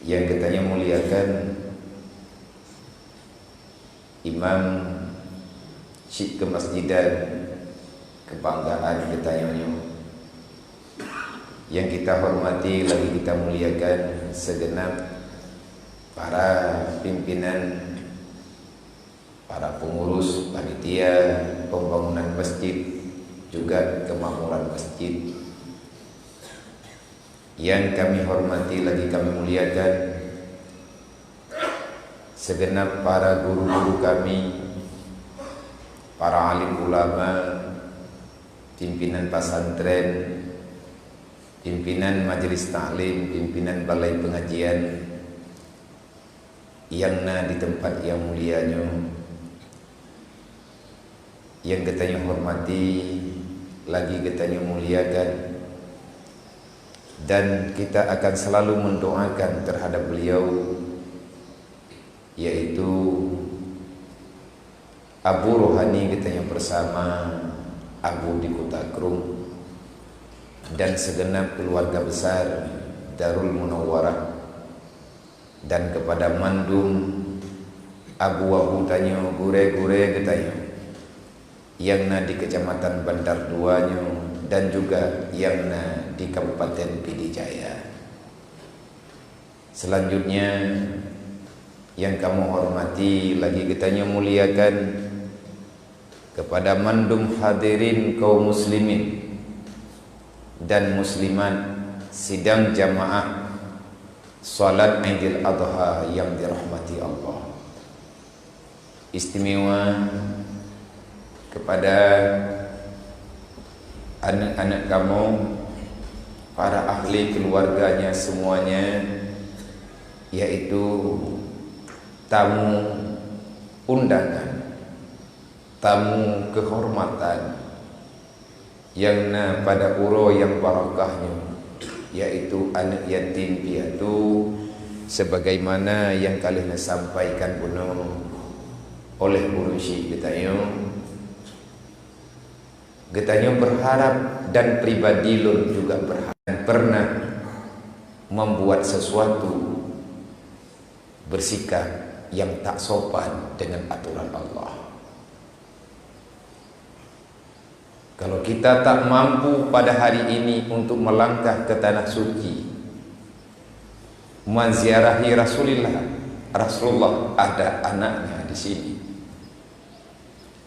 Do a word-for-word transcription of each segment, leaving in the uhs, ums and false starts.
Nyang geutanyoe muliakan, imam cit keumeusejidan keubanggaan geutanyoe nyoe. Nyang kita hormati lagi kita muliakan segenap para pimpinan, para pengurus panitia pembangunan masjid, juga kemakmuran masjid. Nyang kami hormati lagi kami muliakan segenap para guru-guru kami, para alim ulama, pimpinan pesantren, pimpinan majelis taklim, pimpinan balai pengajian nyang na di tempat nyang mulia nyoe. Nyang geutanyoe hormati, lagi geutanyoe muliakan, dan kita akan selalu mendoakan terhadap beliau, yaitu Abu Rohani geutanyoe bersama Abu di Kota Krueng dan segenap keluarga besar Darul Munawwarah, dan kepada mandum abu-abu tanyoe, gurée-gurée geutanyoe nyang na di Kecamatan Bandar Dua nyoe dan juga nyang na di Kabupaten Pidie Jaya. Selanjutnya, nyang kamoe hormati lagi geutanyoe muliakan, kepada mandum hadirin kaum muslimin dan muslimat sidang jamaah salat Idul Adha yang dirahmati Allah. Istimewa kepada aneuk-aneuk kamoe, para ahli keluarganya semuanya, yaitu tamu undangan, tamu kehormatan, nyang na pada uroe nyang barakah nyoe, yaitu aneuk yatim piatu, sebagaimana nyang ka lheueh neusampaikan bunoe oleh ureueng syik geutanyoe. Geutanyoe berharap dan pribadi lôn juga berharap, pernah membuat sesuatu, bersikap yang tak sopan dengan aturan Allah. Kalau kita tak mampu pada hari ini untuk melangkah ke tanah suci, menziarahi Rasulullah, Rasulullah ada anaknya di sini.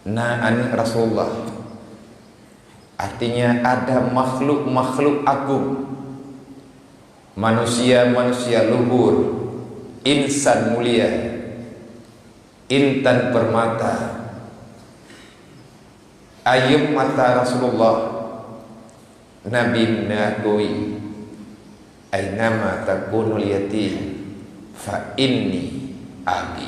Na aneuk Rasulullah, artinya ada makhluk-makhluk agung, manusia-manusia luhur, insan mulia, intan permata, ayeuem mata Rasulullah, Nabi meuakui, "Ainama takunul yatim, fa inni abi."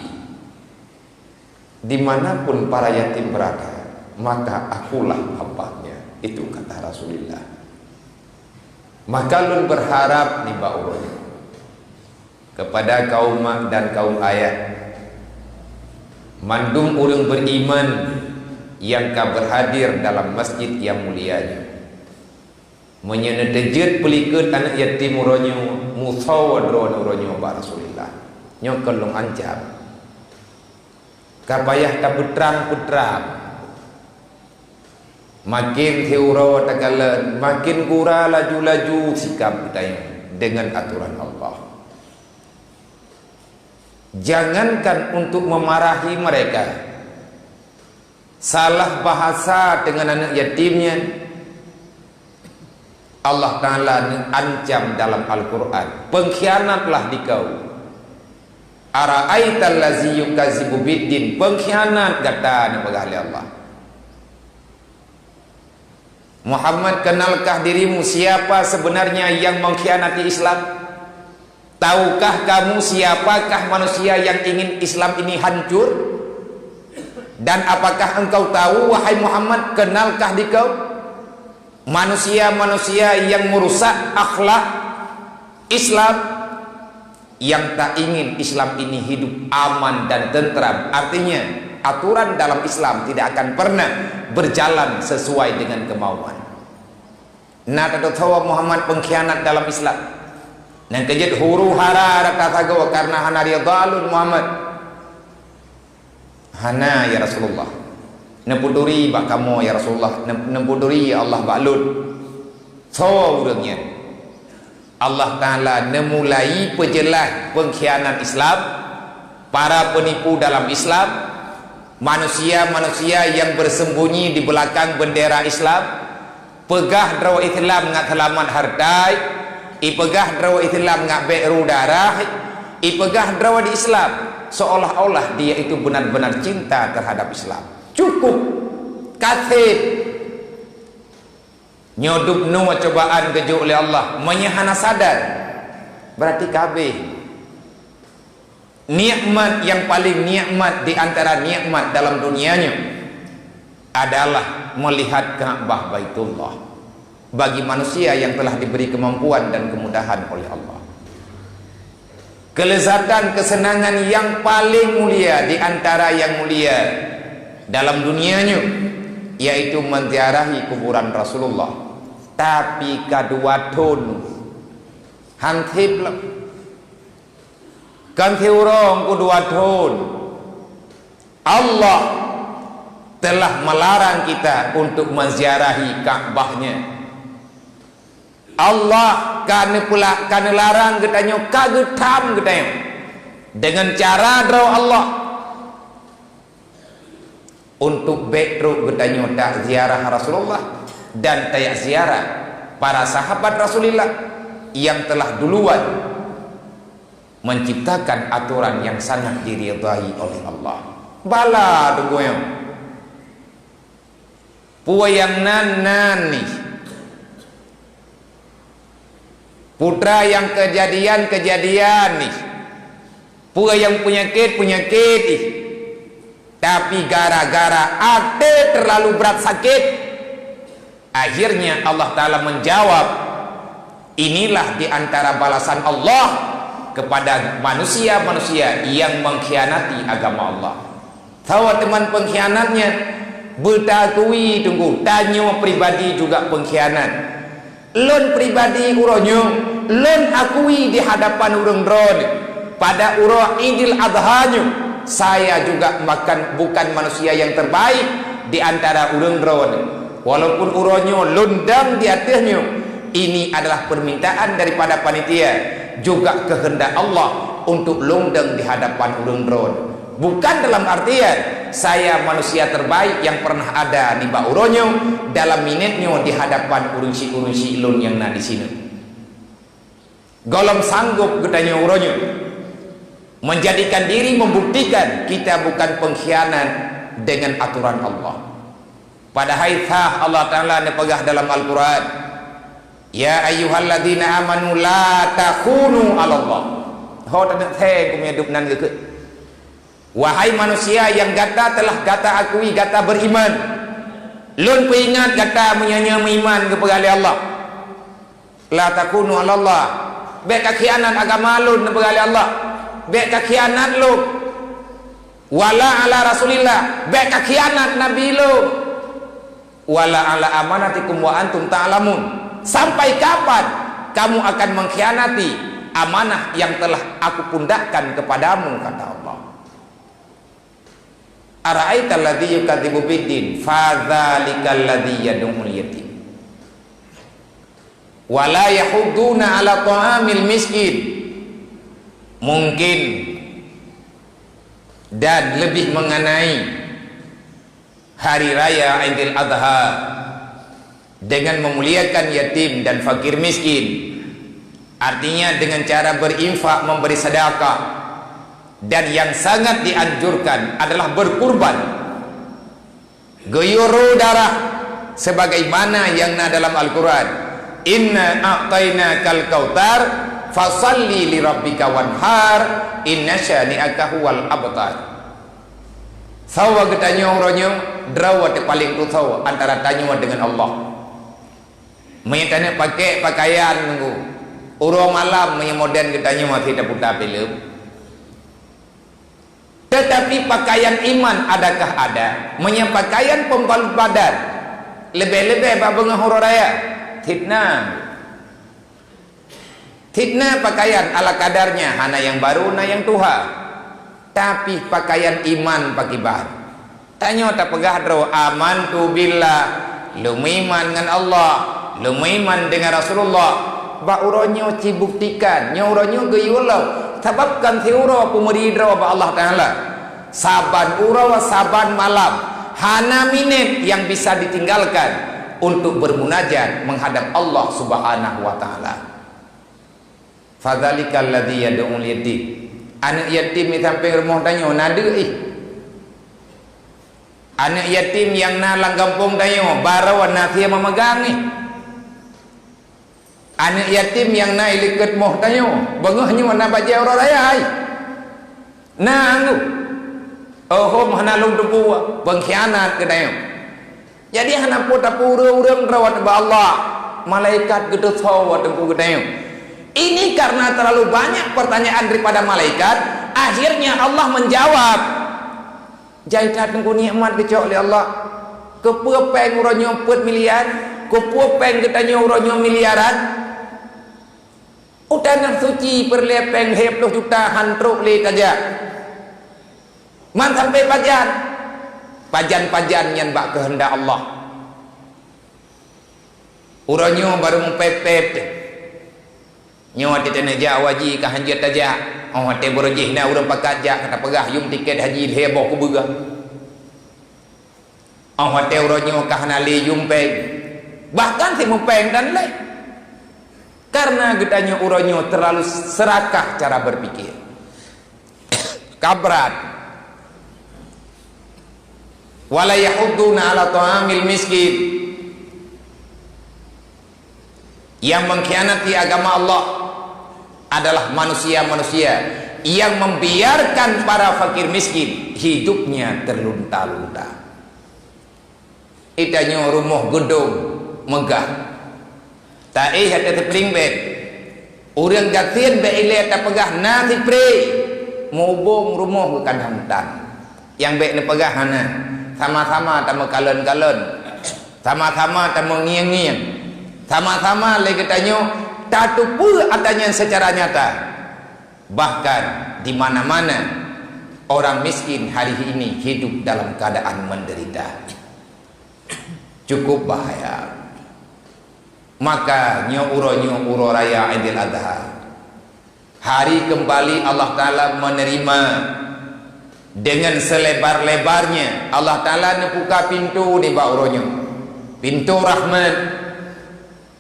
Dimanapun para yatim berada, maka akulah bapaknya. Itu kata Rasulullah. Maka lôn berharap nibak ulôn, kepada kaum mak dan kaum ayah, mandum ureueng beriman nyang ka berhadir dalam masjid nyang mulia nyoe. Meunyoe neuteujeuet peulikot aneuk yatim uroe nyoe, musoe droeneuh uroe nyoe bak Rasulullah. Nyoe kon lôn ancam. Ka payah tapeutrang-peutrang. Makin siuroe takalon, makin gura laju-laju sikap geutanyoe deungon atoran Allah. Jangankan untuk memarahi mereka, salah bahasa dengan aneuk yatim nyan, Allah Ta'ala neuancam dalam Al-Quran, "Pengkhianatlah dikau. Ara'aital ladzi yukadzibu biddin, pengkhianat gata," neupeugah lé Allah. Muhammad, kenalkah dirimu siapa sebenarnya yang mengkhianati Islam? Tahukah kamu siapakah manusia yang ingin Islam ini hancur? Dan apakah engkau tahu, wahai Muhammad, kenalkah dikau manusia-manusia yang merusak akhlak Islam, yang tak ingin Islam ini hidup aman dan tentram? Artinya, aturan dalam Islam tidak akan pernah berjalan sesuai dengan kemauan. Na tateupeue Muhammad pengkhianat dalam Islam. Nyang keujeuet huru-hara rata sagoe kareuna hana ridha lôn Muhammad. Hana, ya Rasulullah. Neupeuduri bak kamoe, ya Rasulullah. Neu-, neupeuduri, ya Allah, bak lôn. Soe ureuëng nyan? Allah Ta'ala neumulai peujeulaih peungkhianat Islam, para peunipu dalam Islam, manusia-manusia yang bersembunyi di belakang bendera Islam, peugah droe Islam ngat seulamat hareuta, ipeugah droe Islam ngat bék rô darah, ipeugah droe di Islam seolah-olah dia itu benar-benar cinta terhadap Islam. Cukup! Ka sép! Nyoe dubnoe cobaan geujok lé Allah, meunyoe hana sadar, berarti ka habéh. Nikmat nyang paléng nikmat di antara nikmat dalam dunia nyoe adalah melihat Ka'bah Baitullah bagi manusia yang telah diberi kemampuan dan kemudahan oleh Allah. Kelezatan, kesenangan nyang paléng mulia di antara nyang mulia dalam dunia nyoe, yaitu menziarahi kuburan Rasulullah. Tapi ka dua thon, han sép lom. Kan siuroe, ku dua thon. Allah telah melarang kita untuk menziarahi Ka'bah-Nya. Allah ka neupula-, ka neularang geutanyoe, ka geutham geutanyoe deungon cara droe Allah untuk bék trok geutanyoe taziarah Rasulullah dan taziarah para sahabat Rasulillah yang telah duluan menciptakan aturan yang sangat diridhai oleh Allah. Bala deungoe. Peue nyang nan, nan nih. Putra nyang keujadian, keujadian nih. Peue nyang peunyakét, peunyakét nih. Tapi gara-gara até terlalu brat sakét, akhirnya Allah Ta'ala menjawab, inilah di antara balasan Allah kepada manusia-manusia yang mengkhianati agama Allah. Sawa teuma pengkhianatnya, beutakui teungku, tanyoe pribadi juga pengkhianat. Lôn pribadi uroe nyoe, lôn akui di hadapan ureuëng droeneuh, pada uroe Idul Adha nyoe, saya juga makan, bukan manusia yang terbaik di antara ureuëng droeneuh. Walaupun uroe nyoe lôn dong di ateueh nyoe, ini adalah permintaan daripada panitia, juga kehendak Allah untuk lôn dong di hadapan ureuëng droeneuh. Bukan dalam artian saya manusia terbaik yang pernah ada nibak uroe nyoe dalam minét nyoe di hadapan ureuëng syik-ureuëng syik lôn nyang na di sinoe. Gohlom sanggob geutanyoe uroe nyoe menjadikan diri membuktikan kita bukan pengkhianat dengan aturan Allah. Padahai sah Allah Ta'ala neupeugah dalam Al-Quran, "Ya ayyuhalladzina amanu la takhunu 'alallah." Ho taneuk seng keumeudub nan geukheun. Wahai manusia yang gata telah gata akui gata beriman, lôn peuingat gata meunyoe nyoe meuiman geupeugah lé Allah. La takhunu 'alallah. Bék kakhianat agama lôn neupeugah lé Allah. Bék kakhianat lôn. Wala 'ala Rasulillah. Bék kakhianat Nabi lôn. Wala 'ala amanatikum wa antum ta'lamun. Sampai kapan kamu akan mengkhianati amanah yang telah Aku pundakkan kepadamu, kata Allah. Ara'aital ladzi yukadzibu biddin, fadzalikal ladzi yad'ul yatim. Wa la yahudduna 'ala ta'amil miskin. Mungkin dan lebih mengenai Hari Raya Idul Adha dengan memuliakan yatim dan fakir miskin, artinya dengan cara berinfak, memberi sedekah, dan yang sangat dianjurkan adalah berkurban, geuyue rô darah, sebagaimana yang na dalam Al-Quran, "Inna a'tainakal kautsar, fasalli lirabbika wanhar, inna syani'aka huwal abtar." Soe geutanyoe uroe nyoe, droe teupaléng tusoe antara tanyoe deungon Allah. Meunyoe taneuk pakai pakaian nunggu, uroe malam meunyoe moden geutanyoe masih taputa filem. Tetapi pakaian iman adakah ada? Meunyoe pakaian pembalut badan, leubeh-leubeh bak beungoh uroe raya, fitnah. Fitnah pakaian ala kadarnya, hana nyang barô, na nyang tuha. Tapi pakaian iman pakiban. Tanyoe tapeugah droe, "Amantu billah," lôn meuiman ngon Allah, lôn meuiman deungon Rasulullah. Bak uroe nyoe cibuktikan, nyoe uroe nyoe geuyue lom, sabab kon siuroe peumeuri droe bak Allah Taala. Saban uroe, saban malam, hana minét nyang bisa ditinggalkan untuk bermunajat menghadap Allah Subhanahu wa Taala. Fadzalikal ladzi yad'ul yatim. Aneuk yatim di sampéng rumoh tanyoe na deuh ih. Aneuk yatim nyang na lam gampông tanyoe, barô na sie meumeugang ih. Aneuk yatim nyang na i likot moh tanyoe, beungoh nyoe na bajée uroe raya ih. Na anggeuh. Óh hom hana lôn teupeu, peungkhianat geutanyoe. Jadi hana peue tapeureueng-reueng rawat bak Allah. Malaikat geuteusoe teungku geutanyoe. Ini karena terlalu banyak pertanyaan daripada malaikat, akhirnya Allah menjawab. Jai that teungku nikmat geucok lé Allah. Keupeue péng uroe nyoe peuet miliar? Keupeue péng geutanyoe uroe nyoe miliaran? U taneuh suci peureulée péng lhée ploh juta han trok lé tajak. Man sampai pajan? Pajan-pajan nyan bak keuheundak Allah. Uroe nyoe barô meupép-pép teuh. Nyoe watée taneuk jak haji ka hanjeuet tajak. Óh watée barô jih na ureuëng pakat jak ka tapeugah yum tiket haji lhée boh keubeue. Óh watée uroe nyoe ka hana lé yum péng, bahkan simueng péng tan lé. Karena geutanyoe uroe nyoe terlalu serakah cara berpikir. Ka brat. Wala yahudduna ala ta'amil miskin. Yang mengkhianati agama Allah adalah manusia-manusia yang membiarkan para fakir miskin hidupnya terlunta-lunta. Itanyoe rumoh geudong meugah. Taéh ateueh sipling bét. Ureuëng gasien bèk ilée tapeugah na sipré. Meubông rumoh geukadang tan. Nyang bèk neupeugah hana. Sama-sama tameukalon-kalon. Sama-sama tameungieng-ngieng. Sama-sama lé geutanyoe tateupeue atra nyan seucara nyata. Bahkan di mana-mana orang miskin hari ini hidup dalam keadaan menderita. Cukup bahaya. Maka nyoe uroe nyoe uroe raya Idul Adha. Hari kembali Allah Taala menerima dengan selebar-lebarnya. Allah Taala neubuka pintu nibak uroe nyoe. Pintu rahmat,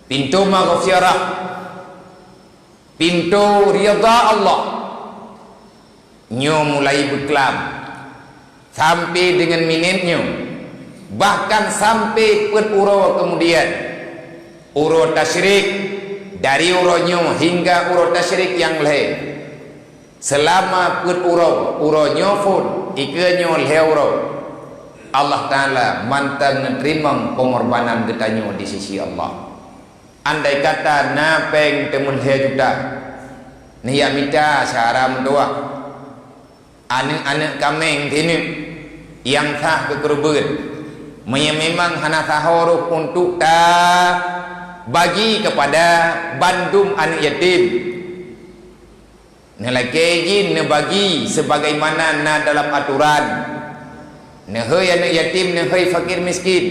pintu maghfirah, pintu ridha Allah. Nyoe mulai beuklam sampai dengan minét nyoe, bahkan sampai peuet uroe kemudian, uroe tasyrik, dari uroe nyoe hingga uroe tasyrik nyang lhée, selama peuet uroe, uroe nyoe phon, ikeue nyoe lhée uroe, Allah Taala mantong neuteurimong peungorbanan geutanyoe di sisi Allah. Andai kata na péng teumeulihe juta, neujak mita syedara meutuwah, aneuëk-aneuëk kaméng sineuk nyang sah keu keureubeuen, meunyoe memang hana saho roh untuk tabagi keupada bandum aneuëk yatim. Neulakée jih neubagi sebagaimana na dalam atoran. Neuhôi aneuëk yatim, neuhôi fakir miskin.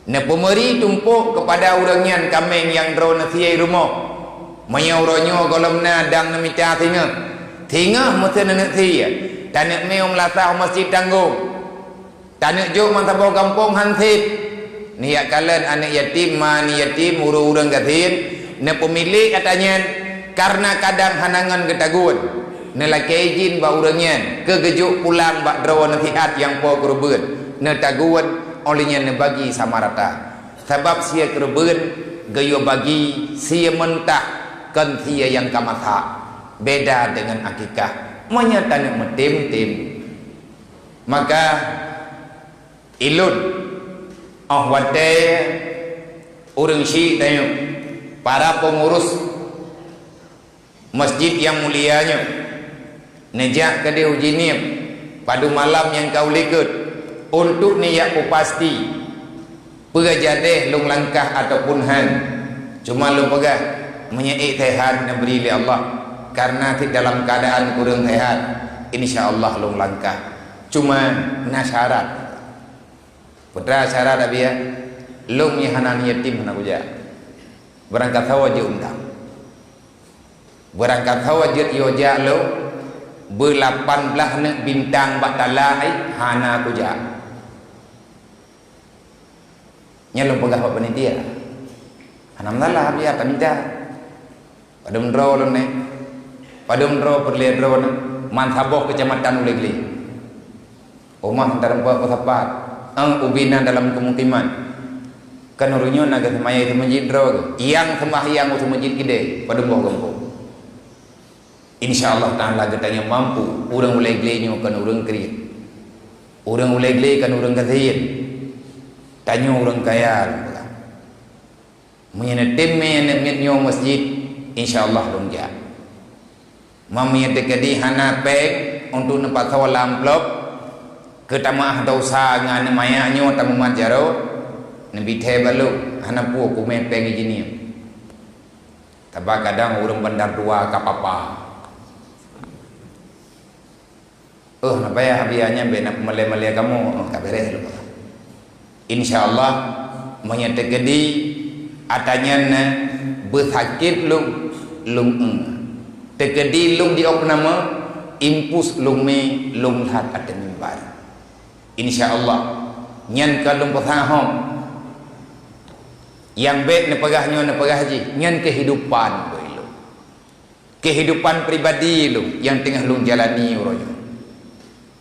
Neupeumeuri tumpôk keupada ureuëng nyan kaméng nyang droe neusie rumoh. Meunyoe uroe nyoe gohlom na dang neumita singoh, singoh meuseu neuneuk sie, taneuk mé u meulasah u masjid tanggong. Taneuk jok meusaboh gampông han sép. Neujak kalon aneuëk yatim, ma ni yatim, ureuëng-ureuëng gasien, neupeumilék atra nyan, kareuna kadang hana ngon geutagun. Neulakée idhin bak ureuëng nyan keu geujok pulang bak droe nasihat nyang po keureubeuen. Neutagun, óh lheueh nyan neubagi sama rata. Sabab sie keureubeuen geuyue bagi sie meuntah, kon sie nyang ka masak. Beda deungon akikah. Meunyoe taneuk meutem-tem, maka ilôn, óh watée ureuëng syik tanyoe, para peungurus masjid nyang mulia nyoe, neujak keudeh u Jeunieb, padub malam nyang ka u likot, untuk neujak peupasti peue jadeh lôn langkah ataupun han. Cuma lôn peugah, Meunyoe ék sehat neubri lé Allah, karena cit dalam keuadaan kureueng sehat, insya Allah lôn langkah. Cuma na syarat. Peue teuma syarat, Abiya? Lôn nyang hana aneuk yatim hana kujak. Barangkasoe jeuet undang. Barangkasoe jeuet yue jak lôn, beulapan blaih neuk bintang bak tala, ai, hana kujak. Nyan lôn peugah bak panitia. Hana masalah, Abiya, tamita. Padum droe lôn nyoe? Padum droe peureulée droe nyoe? Man saboh keucamatan Ulee Glé. Uma tareumpa peusapat, éh, ubé na dalam keumukiman. Kan ureuëng nyoe na geuseumbahyang u meuseujid droe geuh. Nyang seumbahyang u meuseujid keudeh, padum boh gampông. Insya Allah Ta'ala geutanyoe mampu, ureuëng Ulee Glé nyoe kon ureuëng kriet. Ureuëng Ulee Glé kon ureuëng gasien. Tanyoe ureuëng kaya lôn peugah. Meunyoe neutem mé aneuk miet nyoe meuseujid, insya Allah lôn jak. Meunyoe teukeudi hana péng untuk neupasoe lam amplop, keu tameu'ah desya ngon aneuk manyak nyoe tamumat jaroe, neubi thée bak lôn, hana peue kumé péng ijih nyoe. Sabab kadang ureuëng bandar dua ka papa. Oh, na payah, Abiya, nyan bék na peumalée-malée kamoe, oh, ka béréh lom. Insya Allah, meunyoe teukeudi ata nyan na beusakét lôn, lôn éng. Teukeudi lôn di opname, impus lôn mé, lôn lhat ateueh mimbar. Insya Allah, nyan ka lôn peusahom. Nyang bék neupeugah nyoe neupeugah jih, nyan keuhidupan bak lôn. Keuhidupan pribadi lôn nyang teungoh lôn jalani uroe nyoe.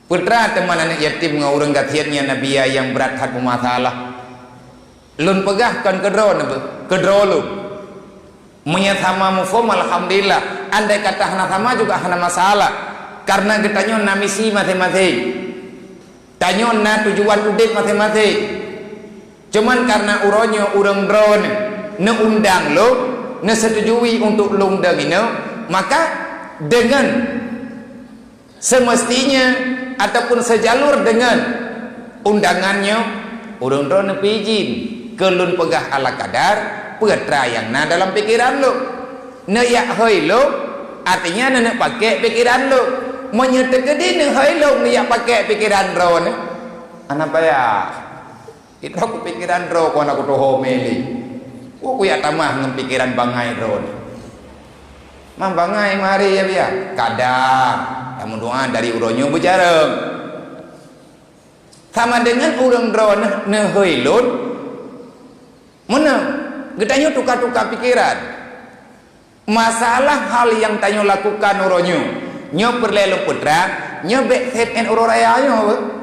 Peue teuma aneuk yatim ngon ureuëng gasien nyan, Abiya, nyang brat that peumasalah. Lôn peugah kon keudroe neuh, keudroe lôn. Meunyoe sama muphom, alhamdulillah. Andai kata hana sama juga hana masalah. Karena geutanyoe na misi maséng-maséng. Tanyoe na tujuan udeb maséng-maséng. Cuman karena uroe nyoe ureuëng droeneuh neuundang lôn, neuseutujui untuk lôn dong inoe, maka deungon seumeustinya ataupun seujalur deungon undangan nyoe, ureuëng droeneuh peuijin keu lôn peugah ala kadar peue teuma nyang na dalam pikeran lôn. Neuyak hôi lôn, artinya neuneuk pakék pikeran lôn. Meunyoe teukeudi neuhôi lôn neuyak pakék pikeran droeneuh, hana payah. Itra ku pikeran droe kon aku toho meli. Ku kuyak tamah ngon pikeran bangai droe. Mang bangai mari ya biya. Kadang kamu doa dari uroe nyoe beujareueng. Sama dengan ureuëng droe neuh, neuhôi lôn. Meunan, geutanyoe tuka-tuka pikeran. Masalah hal nyang tanyoe lakukan uroe nyoe, nyoe peureulée lôn peutrang, nyoe bék sép ngon uroe raya nyoe.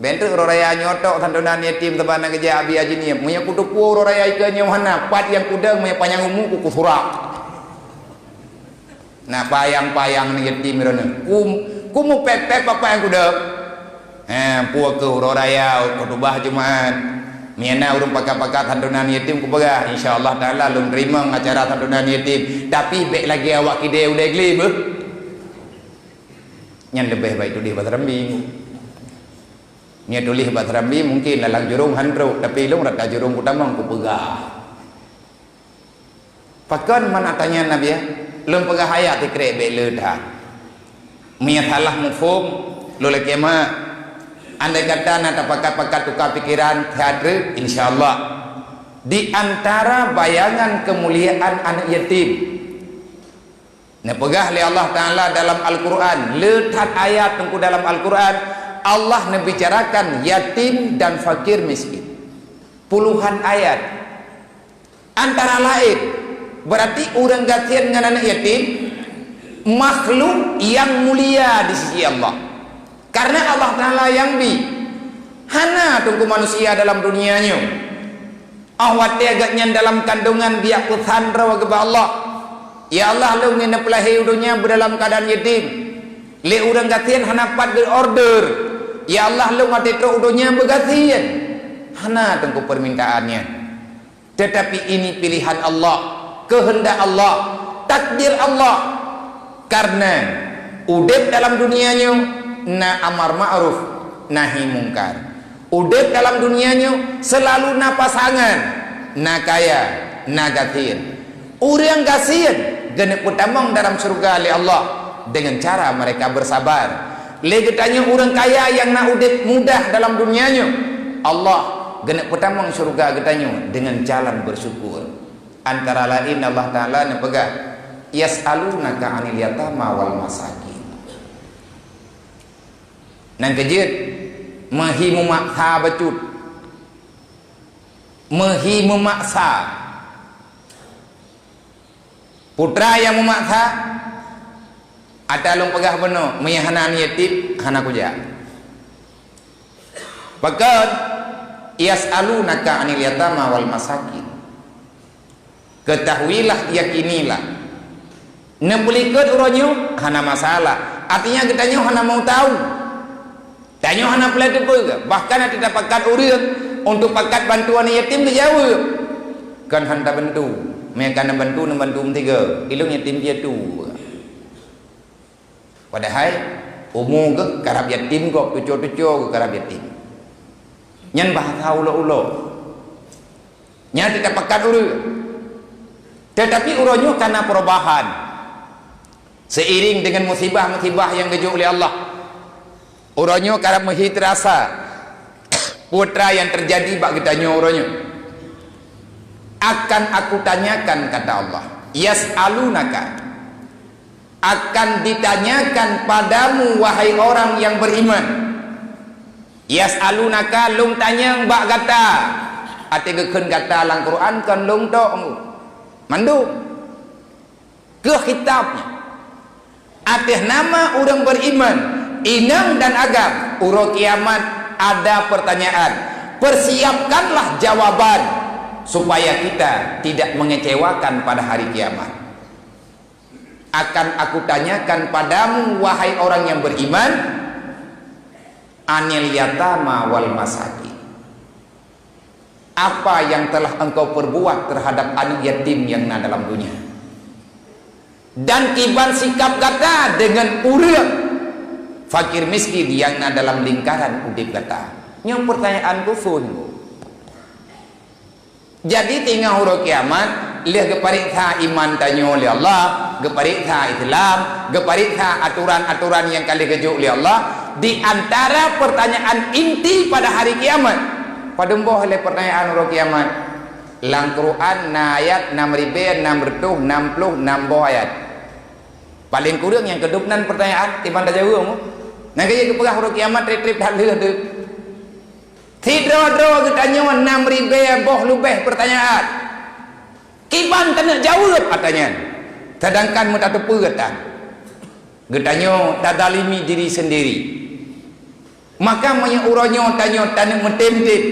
Bék treuk uroe raya nyoe tok santunan yatim saban na geujak abi haji niem. Meunyoe kuteupue uroe raya ikeue nyoe hana, pat nyang kudong meunyoe panyang umu ku kusurak. Na payang-payang ni yatim droeneuh. Kum, kumu pet-pet papa nyang kudong. Eh, pue keu uroe raya, khutubah Jumat. Meunyoe na ureuëng pakat-pakat santunan yatim kupeugah, insya Allah Taala lôn teurimong acara santunan yatim. Tapi bék lagée awak kidée udée glé beuh. Nyan leubeh baik tuléh bak serambi. Nyan tuléh bak serambi mungkin lalang jurông han trok, tapi lôn rata jurông kutamong kupeugah. Pakon man ata nyan Nabi ya? Lôn peugah ayat sikrek bék le that. Meunyoe salah muphom, lôn lakée ma. Andai kata na tapakat-pakat tuka pikeran, that treuk, insya Allah. Di antara bayangan keumuliaan aneuk yatim, neupeugah lé Allah Taala dalam Al-Quran, le that ayat teungku dalam Al-Quran, Allah neubicarakan yatim dan fakir miskin. Puluhan ayat. Antara laén, berarti ureuëng gasien ngon aneuk yatim makhluk nyang mulia di sisi Allah. Karena Allah Taala nyang bi. Hana teungku manusia dalam dunia nyoe. Óh watée gobnyan dalam kandongan biak peusan droe geuba Allah, "Ya Allah, lôn neupeulahé u donya beudalam keuadaan yatim. Lé ureuëng gasien hana pat geu-order. Ya Allah, lôn watée trok u donya beugasien." Hana teungku peumintaan nyan. Tetapi ini pilihan Allah, keuheundak Allah, takdir Allah. Karena udeb dalam dunia nyoe na amar ma'ruf nahi mungkar. Udeb dalam dunia nyoe seulalu na pasangan, na kaya, na gasien. Ureuëng gasien geuneuk peutamong dalam syeuruga lé Allah deungon cara mereka bersabar. Lé geutanyoe ureuëng kaya nyang na udeb mudah dalam dunia nyoe, Allah geuneuk peutamong syeuruga geutanyoe deungon jalan bersyukur. Antara laén Allah Taala neupeugah, "Yas'alunaka 'anil yatama wal masakin." Nyang keujeuet, meuhi meumaksa bacut. Meuhi meumaksa. Putra nyang meumaksa, ata lôn peugah bunoe, meunyo hana aneuk yatim, hana kujak. Pakon, "Yas'alunaka 'anil yatama wal masakin." Ketahuilah, yakinilah. Neupeulikot uroe nyoe hana masalah. Artinya geutanyoe hana mau tahu. Tanyoe hana peulai teupeu, bahkan ata tapakat ureuëng untuk pakat bantu aneuk yatim geujaweueb. Kan hana tabantu. Meunyo ka neubantu, neubantu meusigoe. Ilong yatim piatu. Padahai umu geuh karab yatim gob, tuco-tuco geuh karab yatim. Nyan bahasa ulo-ulo. Nyan ata tapakat ureuëng. Tetapi uroe nyoe ka na perubahan. Seiring dengan musibah-musibah nyang geujok lé Allah, uroe nyoe karab meuhi teurasa peue nyang teujadi bak geutanyoe uroe nyoe. "Akan Aku tanyakan," kata Allah. "Yas'alunaka." Akan ditanyakan padamu, wahai orang yang beriman. "Yas'alunaka," lôn tanyong bak gata. Até geukheun gata lam Quran kon lôn tok. Mandum. Keu khitab nyan. Ateueh nama ureuëng beriman, inong dan agam, uroe kiamat ada pertanyaan. Persiapkanlah jawaban supaya kita tidak mengecewakan pada hari kiamat. "Akan Aku tanyakan padamu, wahai orang yang beriman, 'anil yatama wal masakin." Apa yang telah engkau perbuat terhadap aneuk yatim nyang na dalam dunia? Dan kiban sikap gata deungon ureuëng fakir miskin nyang na dalam lingkaran udeb gata? Nyoe pertanyaan khusus. Jadi, teungoh uroe kiamat, lheueh geupareksa iman tanyoe lé Allah, geupareksa Islam, geupareksa aturan-aturan nyang ka lheueh geujok lé Allah, di antara pertanyaan inti pada hari kiamat, padum boh lé pertanyaan uroe kiamat? Lam Quran na ayat nam ribée nam reutôh nam ploh nam boh ayat. Paleng kureueng nyang keudroe nan pertanyaan, kiban tajaweueb. Nyang ka jeuet geupeugah uroe kiamat treb-treb that lheueh teuh. Sidroe-droe geutanyoe nam ribée boh leubeh pertanyaan. Kiban taneuk jaweueb ata nyan, sedangkan meutateupeue that. Geutanyoe tazalimi diri sendiri. Maka meunyoe uroe nyoe tanyoe taneuk meutem-tem,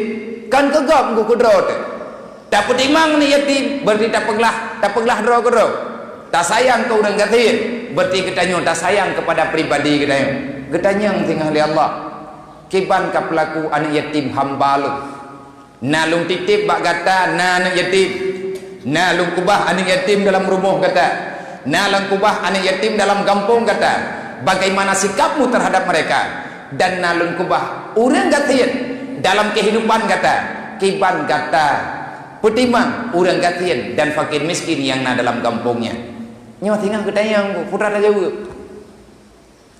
kon keu gob, kon keu droe teuh. Tapeutimang aneuk yatim, berarti tapeuglah, tapeuglah droe keudroe. Tasayang keu ureuëng gasien, berarti geutanyoe tasayang kepada pribadi geutanyoe. Geutanyong singoh lé Allah, "Kiban kapeulaku aneuk yatim hamba lôn? Na lôn titeb bak gata na aneuk yatim. Na lôn keubah aneuk yatim dalam rumoh gata. Na lôn keubah aneuk yatim dalam gampông gata. Bagaimana sikapmu terhadap mereka? Dan na lôn keubah ureuëng gasien dalam kehidupan gata. Kiban gata peutimang ureuëng gasien dan fakir miskin nyang na dalam gampông nyan?" Nyoe singoh geutanyong, putra tajaweueb.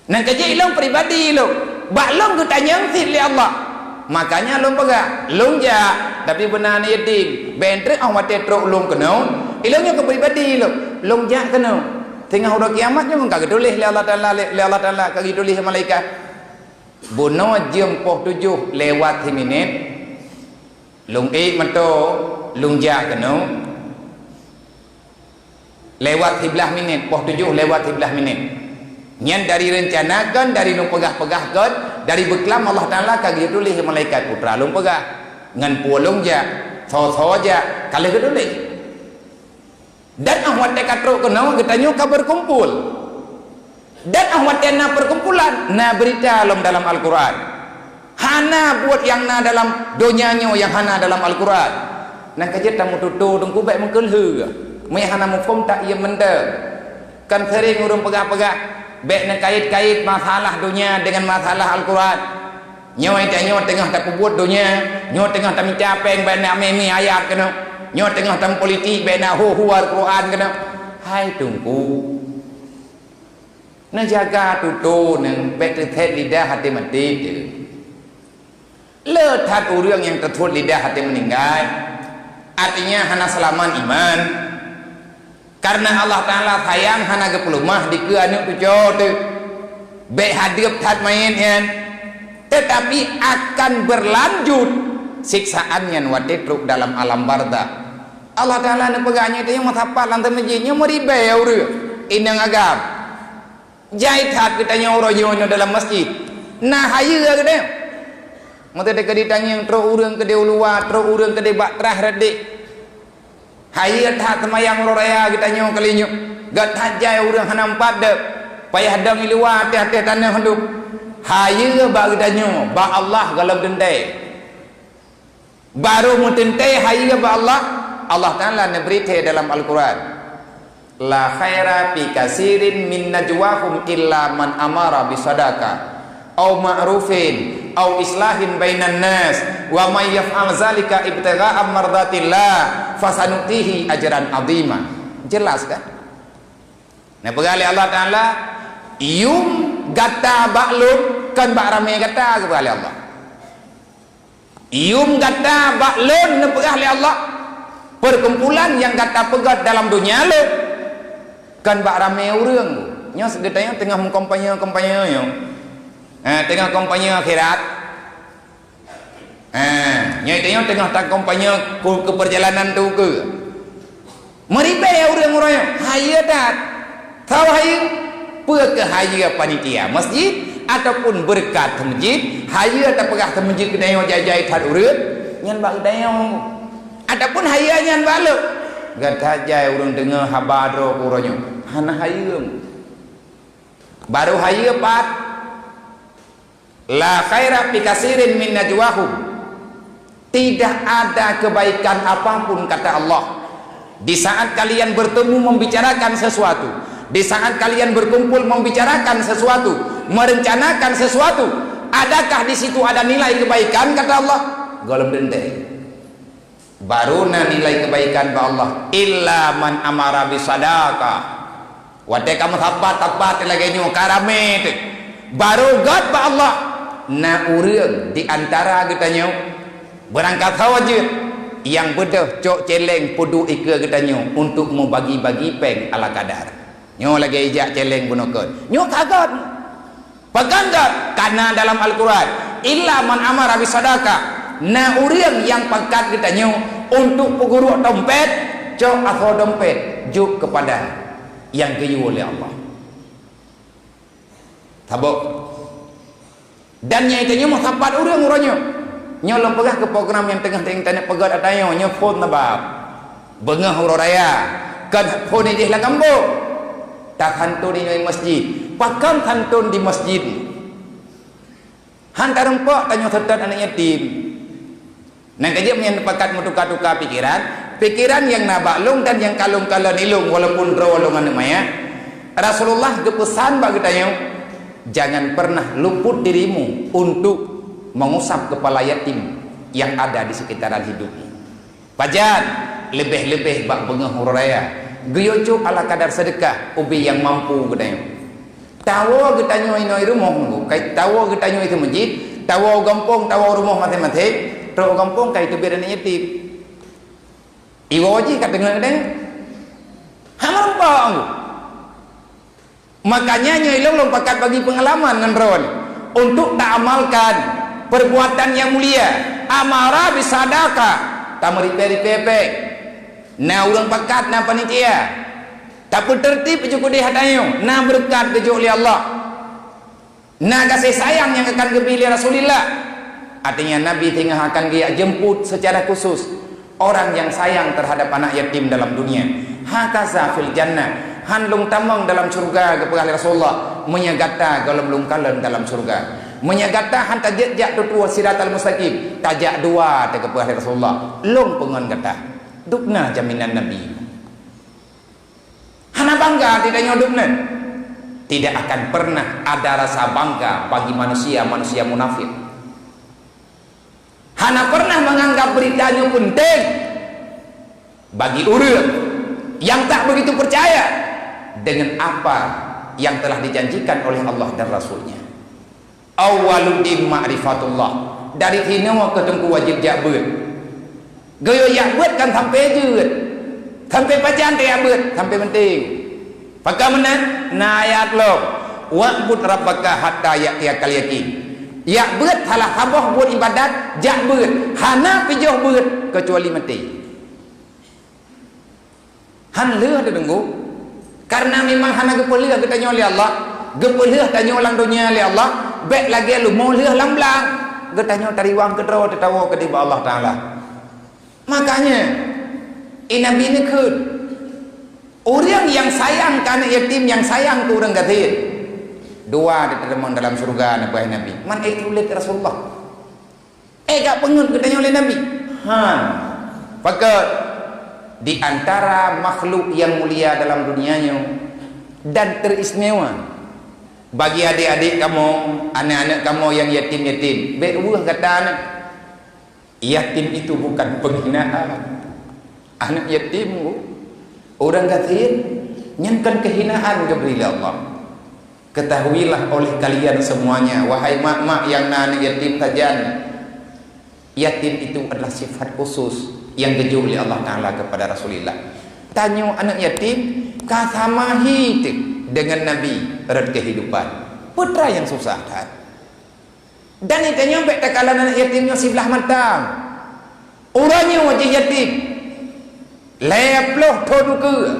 Nyang keujeuet ilong pribadi ilong. Bak lôn geutanyong cit lé Allah. Makanya lôn peugah, lôn jak, tapi beuna aneuk yatim. Bék treuk óh watée trok lôn keunoe, ilong nyoe keu pribadi ilong. Lôn jak keunoe. Teungoh uroe kiamat nyoe ka geutuléh lé Allah Taala, lé, lé Allah Taala ka geutuléh malaikat. Bunoe jeuem poh tujoh lewat siminét, lôn ék meuto, lôn jak keunoe. Lewat siblaih minét, poh tujoh lewat siblaih minét. Nyan dari reuncana kon, dari lôn peugah-peugah kon, dari beuklam Allah Taala ka geutuléh malaikat putra lôn peugah. Ngon peue lôn jak, soe-soe jak, ka lheueh geutuléh. Dan óh watée ka trok keunoe geutanyoe ka berkumpul. Dan óh watée na perkumpulan, na beurita lom dalam Al-Quran. Hana buet nyang na dalam donya nyoe nyang hana dalam Al-Quran. Nyang ka jeuet tameututoe teungku bék meukeulheu. Meunyo hana muphom tak iem mantong. Kan sering ureuëng peugah-peugah, bék neukait-kait masalah donya dengan masalah Al-Quran. Nyoe tanyoe teungoh tapeubuet donya, nyoe teungoh tamita péng bék neumé-mé ayat keunoe. Nyoe teungoh tam politik, bèk na ho-ho Al-Quran keunoe. Hai Teungku, neujaga tutoe neuh, bèk teuthèt lidah até maté teuh. Le that ureueng nyang teuthot lidah até meuninggai, artinya hana seulamat iman. Kareuna Allah Taala sayang, hana geupeuleumah dikeue aneuk cucoe teuh. Bèk hadeueb that manyét nyan, teutapi akan beulanjut siksaan nyan watèe trok dalam alam barzakh. Allah Taala neupeugah nyoe, tanyoe meusapat lam teumeujieb, nyoe meuribèe ureueng inong agam. Jai that geutanyoe uroe nyoe dalam masjid. Na hayeue geutanyoe. Meuteude keudéh tangieng, trok ureueng keudéh u luwa, trok ureueng keudéh bak trah reudék. Hayeue that seumayang uroe raya geutanyoe kali nyoe. Gèt that jai ureueng hana meupat deuek. Payah dong i luwa ateueh-ateueh tanoh dum. Hayeue bak geutanyoe, bak Allah gohlom teuntèe. Barô meuteuntèe hayeue bak Allah, Allah Taala neubri thèe dalam Al-Quran, "La khaira fi katsirin min najwahum illa man amara bisadaqah, au ma'rufin, au islahin bainan nas, wa may yaf'al zalika ibtigha'a mardatillah, fasanu'tihi ajran 'azima." Jelas kan? Neupeugah lé Allah Taala, "Yum gata bak Lôn, kon bak ramé gata," geupeugah lé Allah. Yum gata bak Lôn neupeugah lé Allah, perkumpulan nyang gata peugöt dalam donya Lôn, kon bak ramé ureueng. Nyoe geutanyoe teungoh meukampanye-kampanye nyoe. Eh, teungoh kampanye akhirat. Eh, nyoe tanyoe teungoh takampanye ku-, keu peurjalanan teuh ukeue. Meuribèe ureueng-ureueng nyoe, hayeue that. Tau hayeue, peue keuh hayeue panitia masjid ataupun beureukat masjid, hayeue tapeugah keu masjid geutanyoe jai-jai that ureueng, nyan bak geutanyoe. Ataupun hayeue nyan bak lôn. Gata jai ureueng deungoe haba droe keu uroe nyoe, hana hayeue. Barô hayeue pat. La khaira fi katsirin min najwahum. Tidak ada kebaikan apapun, kata Allah, di saat kalian bertemu membicarakan sesuatu, di saat kalian berkumpul membicarakan sesuatu, merencanakan sesuatu, adakah di situ ada nilai kebaikan, kata Allah? Gohlom teuntèe. Barô na nilai keubaikan bak Allah, "Illa man amara bisadaqah." Watèe ka meusapat-sapat lagèe nyoe, ka ramé teuh. Barô gèt bak Allah, na ureueng di antara geutanyoe, beurangkasoe jeuet, nyang beudôh cok cèlèng peuduek ikeue geutanyoe untuk meubagi-bagi pèng ala kadar. Nyoe lagèe ijak cèlèng bunoe kon. Nyoe ka gèt. Pakon gèt? Ka na dalam Al-Quran, "Illa man amara bisadaqah." Na ureueng nyang pakat geutanyoe untuk peugurok dompet, cok asoe dompet jok keupada nyang geuyue lé Allah. Saboh. Dan nyang tanyoe meusapat ureueng uroe nyoe. Nyoe lôn peugah keu program nyang teungoh internet peugöt ata nyoe, nyoe phon na bab. Beungoh uroe raya, kon phon idéh lam gampông. Tasanton inoe masjid. Pakon santon di masjid? Han tarumpok tanyoe seutôt aneuk yatim. Nyang ka jeuet meunyan pakat meutuka-tuka pikeran, pikeran nyang na bak lôn dan nyang ka lôn kalon ilôn walaupun droe lôn aneuk manyak. Rasulullah geupeusan bak geutanyoe, "Jangan pernah luput dirimu untuk mengusap kepala yatim yang ada di sekitaran hidupmu." Pajan, leubeh-leubeh bak beungoh uroe raya, geuyue cok ala kadar seudeukah ubé nyang mampu geutanyoe. Tawoe geutanyoe inoe rumoh nunggu, kai tawoe geutanyoe itu masjid, tawoe gampông, tawoe rumoh maséng-maséng, trok gampông kai teubiet aneuk yatim. Iwoe jih ka teungoh geutanyoe. Hana meurumpok nunggu. Makanya nyoe ilôn lôn pakat bagi peungalaman ngon droeneuh untuk taamalkan perbuatan nyang mulia, amara bisadaqah, tameuripèe-ripèe pèng. Na ureueng pakat, na panitia. Tapeuteureutib ju keudéh ata nyoe, na beureukat geujok lé Allah. Na gaséh sayang nyang akan geubri lé Rasulullah. Artinya Nabi teungoh akan geujak jemput secara khusus orang yang sayang terhadap anak yatim dalam dunia. Hakaza fil jannah, han lôn tamong dalam syurga geupeugah lé Rasulullah, meunyoe gata gohlom lôn kalon dalam syurga. Meunyoe gata han tajak-jak tutoe siratal mustaqim, tajak dua teuh geupeugah lé Rasulullah, lôn peungon gata. Dubna jaminan Nabi. Hana bangga di tanyoe dubna. Tidak akan pernah ada rasa bangga bagi manusia-manusia munafik. Hana pernah menganggap berita nyoe penting. Bagi ureuëng nyang tak begitu percaya dengan apa yang telah dijanjikan oleh Allah dan Rasul-Nya. Awwaluddin ma'rifatullah. Dari sinoe keuh teungku wajéb jak beuet. Geuyue jak beuet kan sampai jeuet. Sampai pajan teuyak beuet, sampai meunting. Pakon meunan, na ayat lom, "Wa'bud rabbaka hatta ya'tiyakal yaqin." Jak beuet salah saboh buet ibadat, jak beuet. Hana pijoh beuet keucuali meunting. Han lheueh teudeungoe. Karena memang hana geupeulheueh geutanyoe lé Allah, geupeulheueh tanyoe lam donya lé Allah, bék lagée lumoe lheueh lam blang. Geutanyoe tariwang keudroe teutawoe keudeh bak Allah Taala. Makanya, i Nabi neukheun, ureuëng nyang sayang keu aneuëk yatim, nyang sayang keu ureuëng gasien, dua teuteumong dalam syeuruga, na peugah Nabi. Man ai tulét Rasulullah. Eh, gak peungeut geutanyoe lé Nabi? Han. Pakon? Di antara makhluk nyang mulia dalam dunia nyoe dan teristimewa, bagi adik-adik kamoe, aneuk-aneuk kamoe nyang yatim-yatim, bék weueh gata nyan. Yatim itu bukan penghinaan. Aneuk yatim, ureuëng gasien, nyan kon keuhinaan geubri lé Allah. Ketahuilah oleh kalian semuanya, wahai mak-mak nyang na aneuk yatim sajan, yatim itu adalah sifat khusus nyang geujok lé Allah Taala kepada Rasulullah. Tanyoe aneuk yatim ka sama hi teuk dengan Nabi rot kehidupan. Peue teuma nyang susah that. Dan geutanyoe bék takalon aneuk yatim nyoe siblah mata. Uroe nyoe jih yatim, lhée ploh thon ukeue,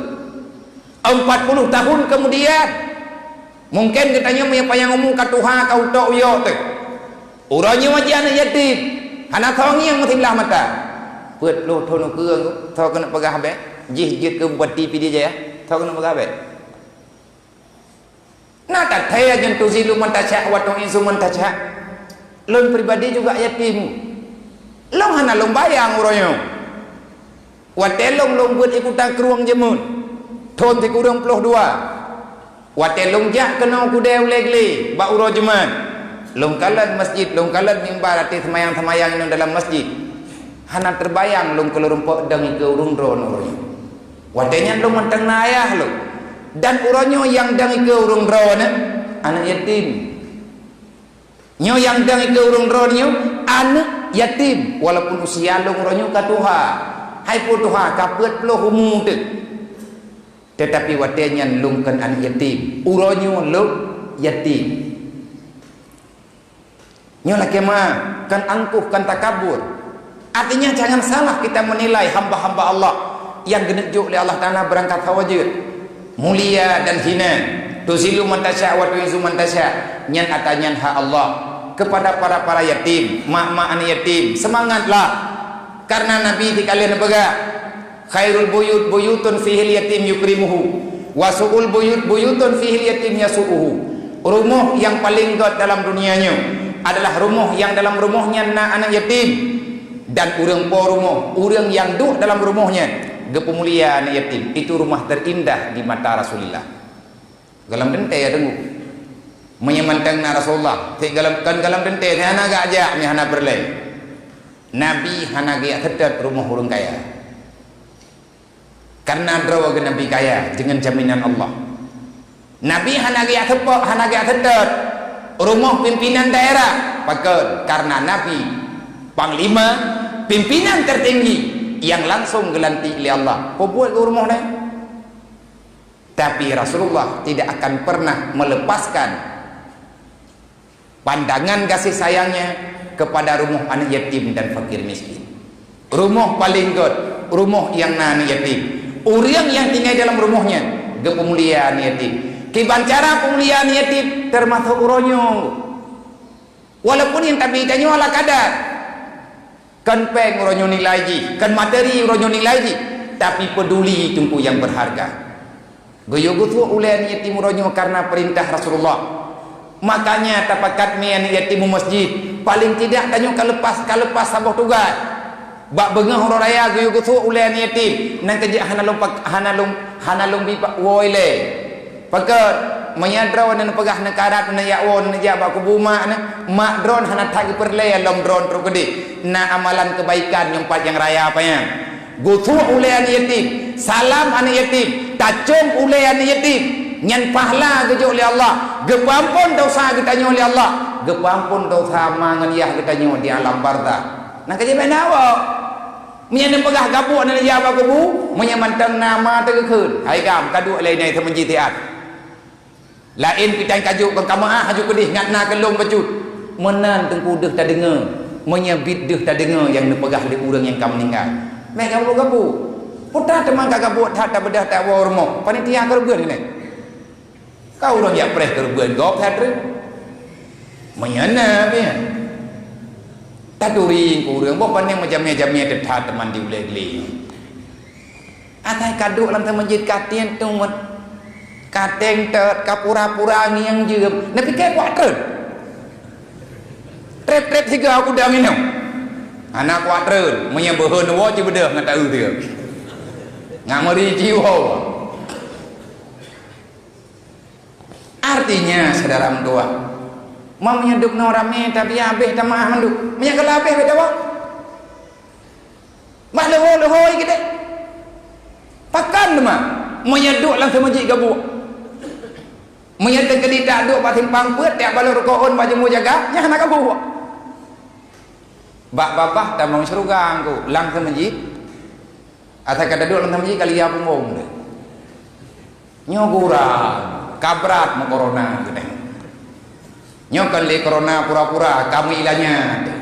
empat puluh tahun kemudian, mungkin geutanyoe meunyoe panyang umu ka tuha, ka utok uyok teuh. Uroe nyoe jih aneuk yatim, hana soe ngieng meusiblah mata. Peuet ploh thon ukeue, soe keuneuk peugah bék, jih jeuet keu Bupati Pidie Jaya, soe keuneuk peugah bék. Na that hai nyan, tuzilu man tasya wa tu'izzu man tasya. Lôn pribadi juga yatim. Lôn hana lôn bayang uroe nyoe. Watée lôn, lôn beuet ikutan krueng jeumeuet, thon sikureueng ploh dua. Watée lôn jak keunoe keudée ulée glé bak uroe Jumat, lôn kalon masjid, lôn kalon mimbar até seumayang-seumayang inong dalam masjid. Hana teubayang lôn keu lôn rumpok dong ikeue ureuëng droeneuh uroe nyoe. Watée nyan lôn mantong na ayah lôn. Dan uroe nyoe nyang dong ikeue ureuëng droeneuh, aneuk yatim. Nyoe nyang dong ikeue ureuëng droeneuh nyoe, aneuk yatim. Walaupun usia lôn uroe nyoe ka tuha. Hai peue tuha, ka peuet ploh umu teuh. Teutapi watée nyan lôn kon aneuk yatim. Uroe nyoe lôn yatim. Nyoe lakée meu'ah, kon angkuh, kon takabur. Artinya, jangan salah kita menilai hamba-hamba Allah nyang geuneuk jok lé Allah Taala beurangkat sawajeut. Mulia dan hina, tuzilu man tasya wa tu'izzu man tasya, nyan ata nyan hak Allah. Kepada para-para yatim, mak-mak aneuk yatim, seumangatlah. Karena Nabi di kalian peugah, "Khairul buyut buyutun fihil yatim yukrimuhu, wa su'ul buyut buyutun fihil yatim yasu'uhu." Rumoh nyang paleng gét dalam dunia nyoe adalah rumoh nyang dalam rumoh nyan na aneuk yatim, dan ureuëng po rumoh, ureuëng nyang duek dalam rumoh nyan geupeumulia aneuk yatim. Itu rumah terindah di mata Rasulullah. Gohlom teuntée ya deungoe. Meunyoe mantong na Rasulullah, cit gohlom, kon gohlom teuntée, hana gak jak, mi hana peureulée. Nabi hana geujak seutôt rumoh ureuëng kaya. Karena droe geuh Nabi kaya deungon jaminan Allah. Nabi hana geujak seupôt, hana geujak seutôt rumoh pimpinan daerah. Pakon? Karena Nabi panglima, pimpinan tertinggi nyang langsung geulantik lé Allah. Peue buet keu rumoh nyan? Tapi Rasulullah tidak akan pernah melepaskan pandangan gaséh sayangnya kepada rumoh aneuk yatim dan fakir miskin. Rumoh paleng gét, rumoh nyang na aneuk yatim. Ureuëng nyang tinggai dalam rumoh nyan geupeumulia aneuk yatim. Kiban cara peumulia aneuk yatim, teumasok uroe nyoe. Walaupun nyang tabi tanyoe ala kadar. Kon péng uroe nyoe nilai jih, kon materi uroe nyoe nilai jih, tapi peduli teungku nyang berharga. Geuyue geusuek ulée aneuk yatim uroe nyoe karena perintah Rasulullah. Makanya tapakat mi aneuk yatim u masjid, paling tidak tanyoe ka lepas, ka lepas saboh tugaih. Bak beungoh uroe raya geuyue geusuek ulée aneuk yatim, nyan keuh jeuet hana lôn pak-, hana lôn, hana lôn bi pak woe lé. Pakon, meunyoe droeneuh neupeugah neukarat, neujak woe, neujak bak kubu mak neuh, mak droeneuh hana that geupeureulée lom droeneuh trok keudeh. Na amalan keubaikan nyoe pat nyang raya panyang. Geusuek ulée aneuk yatim, salam aneuk yatim, tacöng ulée aneuk yatim, nyan pahala geujok lé Allah, geupeuamphon desya geutanyoe lé Allah, geupeuamphon desya ma ngon yah geutanyoe di alam barzakh. Nah, ka jeuet bak na awak. Meunyoe neupeugah gabuek neuja bak kubu, meunyoe mantong na ma teugeukheun, hai gam, ka duek lé nyan seumeujit siat. Laén pih tan ka jok, kon ka meu'ah haju keudeh, ngat na keu lôn bacut. Meunan teungku deuh tadeungoe, meunyoe biet deuh tadeungoe nyang neupeugah lé ureuëng nyang ka meuninggai. Meugabu-gabu. Peue teuma ka gabuek that tabeudah tawoe rumoh, panitia keureubeuen keunoe. Ka ureuëng jak preh keureubeuen gob that treuk. Meunyoe na pih. Taturi keu ureuëng, boh pane meujamé-jamé teuh that teuma di ulée glé. Asai ka duek lam seumeujit ka tieng tuet, ka teng tet, ka pura-pura ngieng jeuem, neupike kuat treun. Treb-treb siga kudang inong. Hana kuat treun, meunyoe beuhon woe cibeudôh ngon taeu siga. Ngat meuri jiwoe. Artinya, syedara meutuah, meunyoe dub noe ramé, tabiah abéh tameu'ah mandum. Meunyoe ka lheueh abéh, beda woe. Bah leuho-leuho ai keudeh. Pakon teuma meunyoe duek lam seumeujit gabuek. Meunyoe teukeudi tak duek bak simpang peuet, tiak balok rukoon bak jeumu jaga, nyan hana gabuek. Bak babah tamong syeuruga ngku lam seumeujit. Asai ka taduek lam seumeujit ka lia punggong deh. Nyoe gura, ka brat meukorona keudeh. Nyoe kon lé korona pura-pura, ka meuilanya deh.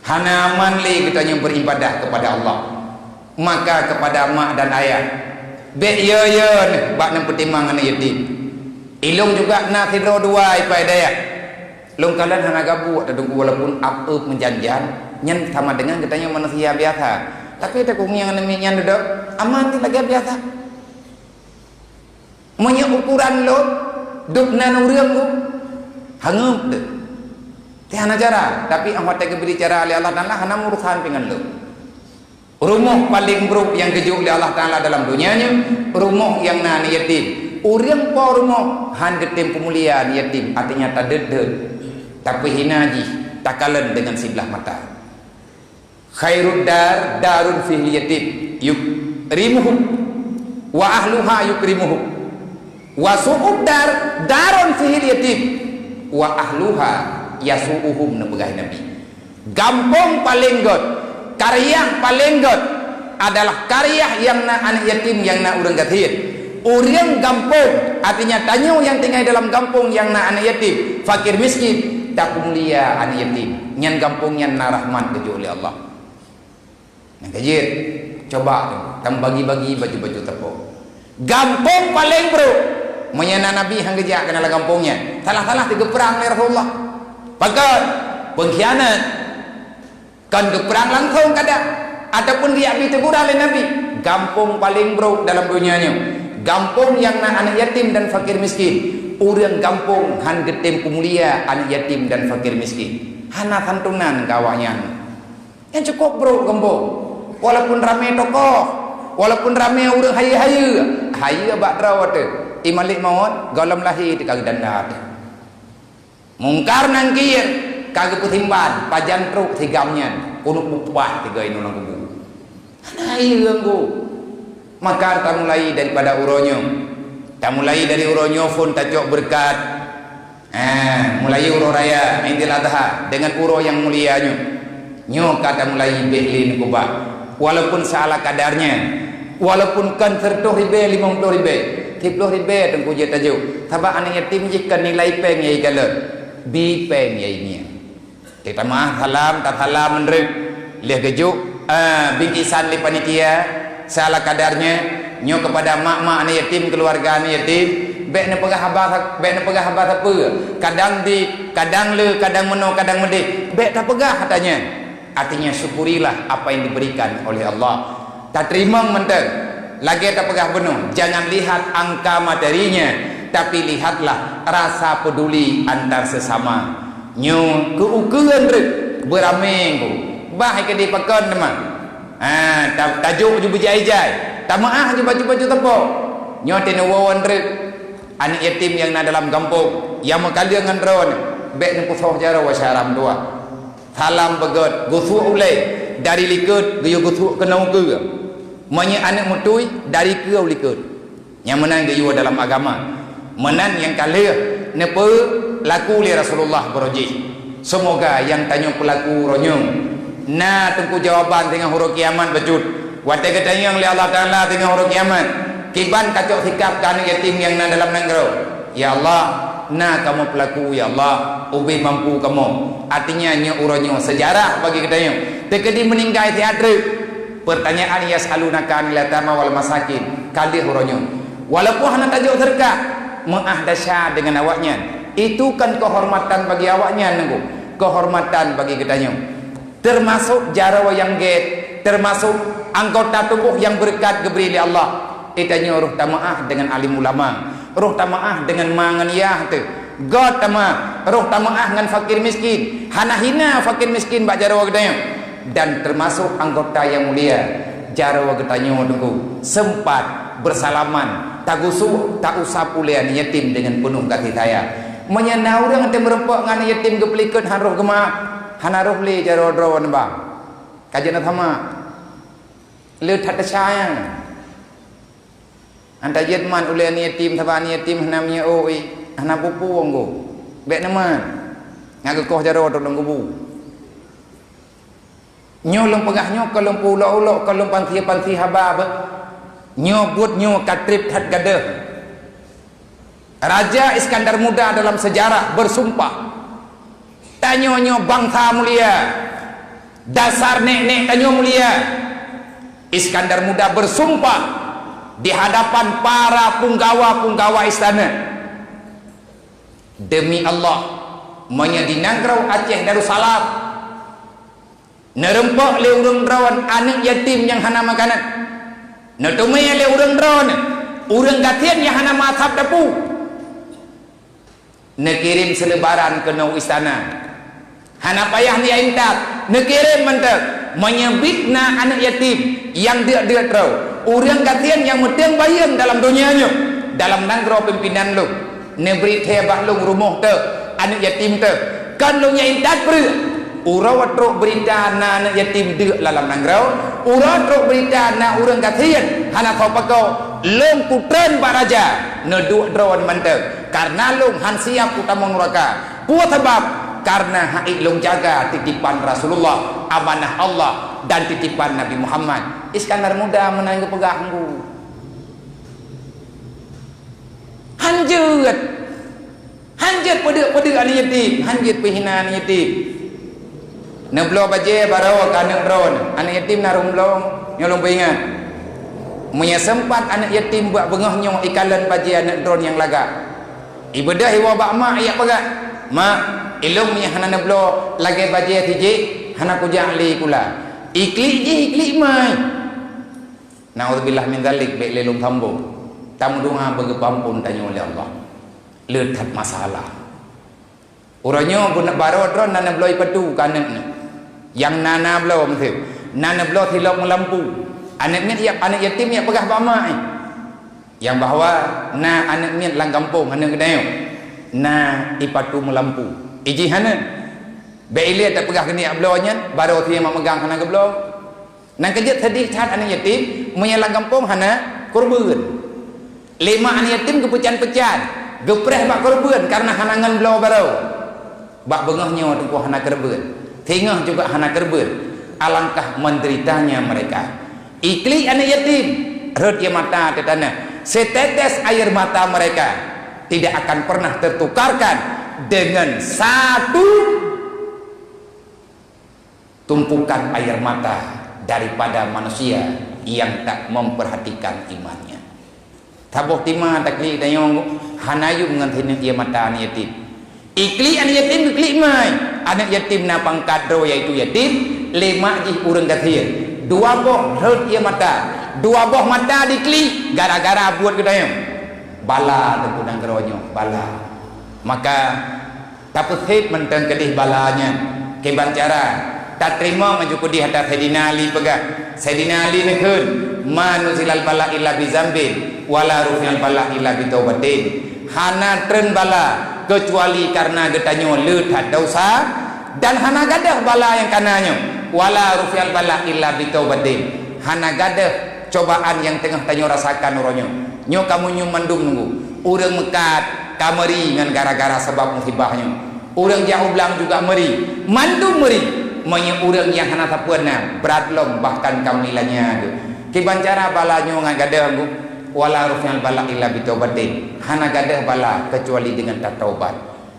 Hana aman lé geutanyoe beribadah kepada Allah. Maka kepada mak dan ayah, bék yo-yo neuh bak neupeutimang aneuk yatim. Ilong juga na sidroe dua ipa dayah. Lôn kalon hana gabuek teungku walaupun ap-ep meujan-jan, nyan sama dengan geutanyoe manusia biasa. Tapi teuku ngieng aneuk miet nyan dudoe, aman lagée biasa. Meunyoe ukuran lôn, dub nan ureuëng tu, hangeup deh. Teuh hana cara, tapi 'oh watée geubri cara lé Allah Taala hana meurusan pih ngon lôn. Rumoh paleng brok nyang geujok lé Allah Taala dalam donya nyoe, rumoh nyang na aneuk yatim. Ureuëng po rumoh han geutem peumulia aneuk yatim, artinya tadeuet-deuet, tapeuhina jih, takalon deungon siblah mata. Khairud dar darun fihil yatim yukrimuhu wa ahluha yukrimuhu. Wa su'ud dar darun fihil yatim wa ahluha yasu'uhum, neupeugah Nabi. Gampông paleng gét, karyah paleng gét adalah karyah nyang na aneuk yatim, nyang na ureuëng gasien. Ureuëng gampông, artinya tanyoe nyang tinggai dalam gampông nyang na aneuk yatim, fakir miskin, tapeumulia aneuk yatim. Nyan gampông nyan na rahmat geujok lé Allah. Nyang keujeuet, coba tu, tameubagibagikan baju-baju teupok. Gampông paleng brok. Meunyoe na Nabi han geujak keunan lam gampông nyan, salah-salah teugeuprang lé Rasulullah. Pakon? Peungkhianat. Kon geuprang langsong kadang, ataupun geujak bi teugura lé Nabi. Gampông paleng brok dalam donya nyoe, gampông nyang na aneuk yatim dan fakir miskin. Ureuëng gampông han geutem peumulia aneuk yatim dan fakir miskin. Hana santunan keu awaknyan. Nyan cukôp brok gampông. Walaupun ramé tokoh, walaupun ramé ureuëng hayeue-hayeue, hayeue bak droe teuh. I Malik Maut gohlom lahé teuh ka geudanda teuh. Mungkar Nangkir ka geupeusimpan, pajan trok si gam nyan, keuneuk mupah tiga inong lam kubu. Hana hayeue ngku. Maka tamulai daripada uroe nyoe. Tamulai dari uroe nyoe phon tacok beureukat. Ah, mulai uroe raya Aidil Adha deungon uroe nyang mulia nyoe. Nyoe ka tamulai bék lé neukeubah, walaupun seala kadarnya, walaupun kon siratoh ribée, limong ploh ribée, siploh ribée teungku jeuet tajok, sabab aneuk yatim jih kon nilai péng nyang ikalon, bi péng nyang imieng. Teutamah salam, tasalam meunreuk, lheueh geujok, ah, bingkisan lé panitia, seala kadarnya, nyoe kepada mak-mak aneuk yatim, keuluwarga aneuk yatim, bék neupeugah haba, bék neupeugah haba sapeue, kadang di, kadang le, kadang meunoe, kadang meudeh, bék tapeugah hata nyan. Artinya, syukurilah apa yang diberikan oleh Allah. Tateurimong mantong. Lagée tapeugah bunoe, jangan lihat angka materinya, tapi lihatlah rasa peduli antar sesama. Nyoe keu ukeuen reuek beuramé ngku. Bah keudeh pakon teuma. Ha, ta-, tajok ju beujai-jai. Tameu'ah ju baju-baju teupok. Nyoe teuh neuwoe reuek. Aneuk yatim nyang na dalam gampông, nyang meukaleueng ngon droeneuh, bék neupeusoh jaroe syedara meutuah. Salam beugét, geusuek ulée, dari likot geuyue geusuek keunoe keue. Meunyoe aneuk meutui, dari keue u likot. Nyang meunan geuyue dalam agama. Meunan nyang ka lheueh neupeulaku lé Rasulullah baroe jih. Seumoga nyang tanyoe peulaku uroe nyoe na teungku jawaban singoh uroe kiamat bacut. Watée geutanyong lé Allah Taala singoh uroe kiamat, "Kiban kacok sikap keu aneuk yatim nyang na dalam nanggroe?" "Ya Allah, na kamoe peulaku, ya Allah, ubé mampu kamoe." Artinya, nyoe uroe nyoe seujarah bagi geutanyoe. Teukeudi meuninggai siat treuk. Peurtanyaan, "Yas'alunaka 'anil yatama wal masakin," ka lheueh uroe nyoe. Walaupun hana tajok seudeukah, meuáh desya deungon awaknyan. Itu kan keuhormatan bagi awaknyan, Teungku. Keuhormatan bagi geutanyoe. Teumasok jaroe nyang gét, teumasok anggota tuboh nyang beureukat geubri lé Allah. Geutanyoe roh tameuáh deungon alim ulama, roh tameuáh deungon ma ngon yah teuh. Göt tameuáh, roh tameuáh ngon fakir miskin. Hana hina fakir miskin bak jaroe geutanyoe. Dan teumasok anggota nyang mulia, jaroe geutanyoe Teungku seumpat beusalaman, tagusok, tausap ulée aneuk yatim deungon peunoh gaséh sayang. Meunyoe na ureuëng teumeureumpok ngon aneuk yatim geupeulikot han roh geumaáh, hana roh lé jaroe droeneuh bang. Ka jeuet na sama. Le that desya nyan. Hana jeuet man ulée aneuk yatim, saban aneuk yatim hana minyeuk ôk, hana peue-peue ngon gob. Bék neuman. Ngat geukoh jaroe droe lam kubu. Nyoe lôn peugah nyoe kon lôn peuulok-ulok, kon lôn pansie-pansie haba beuh. Nyoe buet nyoe ka treb that gadôh. Raja Iskandar Muda dalam sejarah bersumpah, "Tanyoe nyoe bansa mulia, dasar nek-nek tanyoe mulia." Iskandar Muda bersumpah di hadapan para punggawa-punggawa istana, "Demi Allah, meunyoe di nanggroe Aceh Darussalam neureumpok lé ureuëng droeneuh aneuk yatim nyang hana makanan, neuteumé lé ureuëng droeneuh ureuëng gasien nyang hana meuasab dapu, neukirém seuleubaran keunoe istana. Hana payah neuintat, neukirém mantong. Meunyoe biet na aneuk yatim nyang deuk-deuk droe, ureuëng gasien nyang meuteueng bayeueng dalam donya nyoe, dalam nanggroe pimpénan lôn, neubri thée bak lôn rumoh teuh, aneuk yatim teuh. Kon lôn nyang intat breueh. Uroe trok beurita na aneuk yatim deuk lam nanggroe, uroe trok beurita na ureuëng gasien hana soe pakoe, lôn kutreun bak raja, neuduek droeneuh mantong. Kareuna lôn han siab kutamong nuraka. Peue sabab? Kareuna han ék lôn jaga titipan Rasulullah, amanah Allah, dan titipan Nabi Muhammad. Iskandar Muda meunan geupeugah, Teungku. Han jeuet. Han jeuet peudeuk-peudeuk aneuk yatim, han jeuet peuhina aneuk yatim. Neubloe bajée baroe keu aneuk droeneuh. Aneuk yatim na rhueng bloe, nyoe lôn peuingat. Meunyoe seumpat aneuk yatim bak beungoh nyoe ikalon bajée aneuk droeneuh nyang lagak, ibeudôh iwoe bak mak, ijak peugah, "Mak, ilôn meunyoe hana neubloe lagée bajée sijéh, hana kujak lé sikula." Iklik jih, iklik mai. Naudzubillah min dzalik, bék lé lôn sambông. Tameudoá beugeupeuampôn tanyoe lé Allah. Le that masalah. Uroe nyoe beuna baroe droe na neubloe ipatu keu aneuk nyoe. Nyang na-na bloe meuseue. Na neubloe silop meulampu. Aneuk miet ya-, aneuk yatim ijak peugah bak mak, eh. Nyang bahwa na aneuk miet lam gampông, aneuk geutanyoe, na ipatu meulampu. Ijih aneuk. Bék ilée tapeugah keuneuk bloe nyan, baroe sie mak meugang hana geubloe. Nyang keujeuet seudeh that aneuk yatim, meunyoe lam gampông hana keureubeuen. Lé mak aneuk yatim geupeucan-peucan, geupreh bak keureubeuen kareuna hana ngon bloe baroe. Bak beungoh nyoe teungku hana keureubeuen, singoh juga hana keureubeuen. Alangkah menderitanya mereka. Iklik aneuk yatim, rhot ie mata teuh tanoh. Setetes air mata mereka tidak akan pernah tertukarkan dengan satu tumpukan air mata daripada manusia yang tak memperhatikan imannya. Saboh teuma taklik tanyoe hana yum ngon sineuk ie mata aneuk yatim. Iklik aneuk yatim geuklik mai. Aneuk yatim na pangkat droe yaitu yatim, lé mak jih ureuëng gasien. Dua boh rhot ie mata. Dua boh mata diklik gara-gara buet geutanyoe. Bala teungku nanggroe nyoe, bala. Maka Tapeusép mantong keudeh bala nyan. Kiban cara tateurimong aju keudeh atra Saidina Ali peugah. Saidina Ali neukheun, "Ma nuzilal bala illa bi zambin, wala rufi'al bala illa bi taubatin." Hana treun bala keucuali kareuna geutanyoe le that desya, dan hana gadôh bala nyang kana nyoe Wala rufi'al bala illa bitaubatin. Hana gadeuh cobaan nyang teungoh tanyoe rasakan uroe nyoe. Nyoe kamoe nyoe mandum nunggu. Ureuëng meukat ka meuri ngon gara-gara sabab musibah nyoe. Ureuëng jak u blang juga meuri. Mandum meuri. Meunyoe ureuëng nyang hana sapeue na, brat lom bahkan ka meulilanya geuh. Kiban cara bala nyoe ngon gadeuh nunggu. Wala rufi'al bala illa bitaubatin. Hana gadeuh bala keucuali deungon tataubat.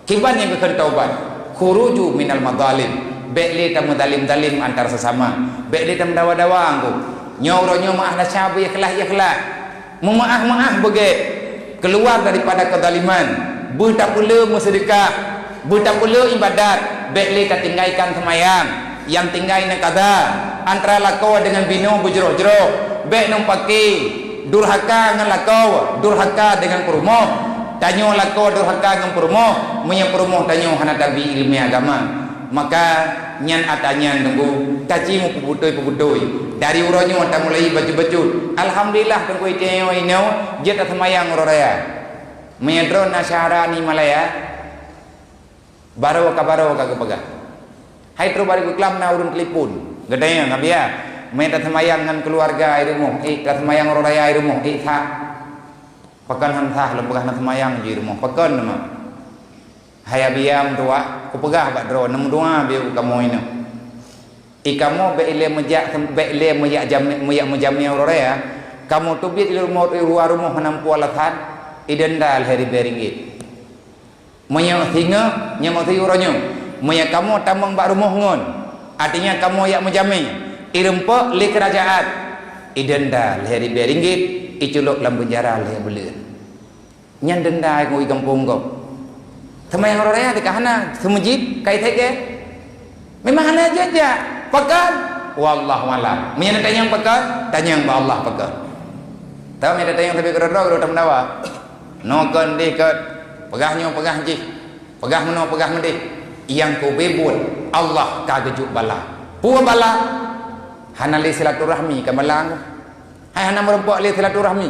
Kiban nyang geukheun taubat, khuruju minal madhalim, bék lé tameudalim-dalim antar sesama, bék lé tameudawa-dawa anggô. Nyoe uroe nyoe meu'ah desya beu ikhlas-ikhlas, meumeu'ah-meu'ah beugét, keuluar daripada keuzaliman, beutapeulé meuseudeukah, beutapeulé iébadat, bék lé tatinggaikan seumayang, nyang tinggai neukaza, antara lakoe deungon binoe beujroh-jroh, bék neupaké durhaka ngon lakoe, durhaka deungon peurumoh. Tanyoe lakoe durhaka ngon peurumoh, meunyoe peurumoh tanyoe hana tabi iéleumé agama, maka nyan atra nyan teungku taci meupeubutôi-peubutôi. Dari uroe nyoe tamulai bacut-bacut. Alhamdulillah teungku ite nyoe inoe jeuet taseumayang uroe raya. Meunyoe droe na syedara ni Malaya, barô ka barô ka geupeugah. Hai trok bak geuklam na ureuëng telepon. Geutanyong, "Abiya, meuiyak taseumayang ngon keuluwarga i rumoh, eh, taseumayang uroe raya i rumoh, eh, sah?" "Pakon han sah, lôn peugah na seumayang ju i rumoh." "Pakon teuma?" "Hai abiya meutuwah, kupeugah bak droe, neumeudoa beu kamoe inoe. I kamoe bék ilée meujak, bék ilée meujak jamé, meujak meujamé uroe raya, kamoe teubiet i rumoh, i luwa rumoh hana meupeue alasan, idenda lhée ribée ringgit." Meunyoe singoh, nyoe meusi uroe nyoe, meunyoe kamoe tamong bak rumoh ngon, artinya kamoe jak meujamé, ireumpok lé keurajeuen, idenda lhée ribée ringgit, iculok lam peunjara lhée buleuen. Nyan denda ngon i gampông gob. Seumayang uroe raya teuka hana, seumeujid kai thege. Memang hana jijak. Pakon? Wallahu alam. Meunyoe neutanyong pakon, tanyong bak Allah pakon. Tahu meunyoe neutanyong tapi keudroe-droe, keudroe tameudawa. Noe kon deh kon, peugah nyoe peugah jih, peugah meunoe peugah meudeh. Nyang keubeue buet, Allah ka geujok bala. Peue bala? Hana lé silaturahmi ka bala. Hai hana meureumpok lé silaturahmi.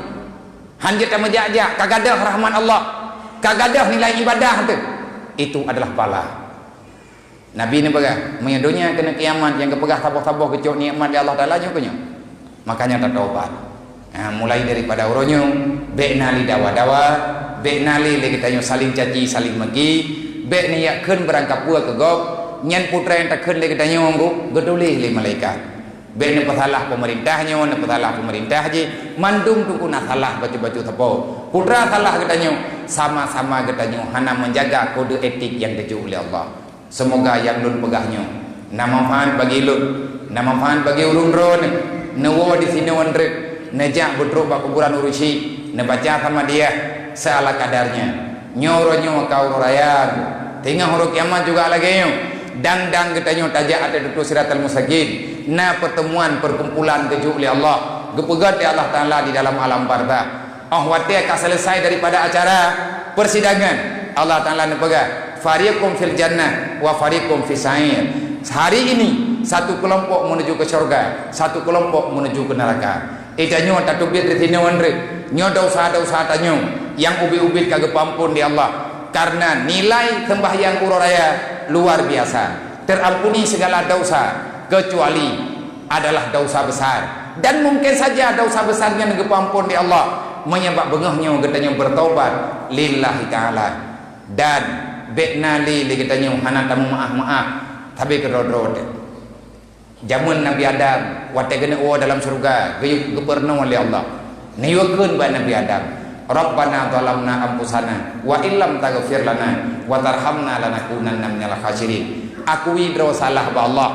Han jeuet tameujak-jak, ka gadôh rahmat Allah. Ka gadôh nilai ibadah teuh. Itu adalah bala. Nabi neupeugah, meunyoe donya keuneuk kiamat nyang geupeugah saboh-saboh geucok nikmat lé Allah Taala nyoe keuh nyoe. Makanya tatobat. Ha, mulai daripada uroe nyoe, bék na lé dawa-dawa, bék na lé lé geutanyoe saling caci, saling meuki, bék neujak kheun beurangkapeue keu gob, nyan putra nyang takheun lé geutanyoe geutuléh lé malaikat. Bék neupeusalah peumeurintah nyoe, neupeusalah peumeurintah jih, mandum teungku na salah bacut-bacut sapo. Putra salah geutanyoe, sama-sama geutanyoe hana meujaga kode etik nyang geujok lé Allah. Seumoga nyang lôn peugah nyoe na manfaat bagi lôn, na manfaat bagi ureuëng droeneuh. Neuwoe disinoe wan treuk, neujak beutrok bak kuburan ureuëng syik, neubaca samadiyah seala kadarnya. Nyoe uroe nyoe ka uroe raya, teungoh uroe kiamat juga lagée nyoe. Dang-dang geutanyoe tajak ateueh tutoe siratal mustaqim, na pertemuan perkumpulan geujok lé Allah, geupeugét lé Allah Taala di dalam alam barzakh. Óh watée ka selesai daripada acara persidangan, Allah Taala neupeugah, "Fariqum fil jannah wa fariqum fis sa'ir." Hari ini, satu kelompok menuju ke syurga, satu kelompok menuju ke neraka. Eh, tanyoe tateubiet di sinoe wan treuk. Nyoe desya-desya tanyoe nyang ubit-ubit ka geupeuampon di Allah. Karena nilai sembahyang uroe raya luar biasa. Terampuni segala dosa kecuali adalah dosa besar. Dan mungkin saja dosa besar nyan geupeuampon di Allah meunyoe bak beungoh nyoe geutanyoe beurtaubat lillahi ta'ala. Dan bék na lé lé geutanyoe hana tameumaáh-maáh sabe keudroe-droe teuh. Jameun Nabi Adam, watée geuneuk woe dalam syeuruga, geuyue geupeurunoe lé Allah. Neuyue kheun bak Nabi Adam, "Rabbana zalamna anfusana wa illam taghfir lana wa tarhamna lanakunanna minal khasirin." Akui droe salah bak Allah.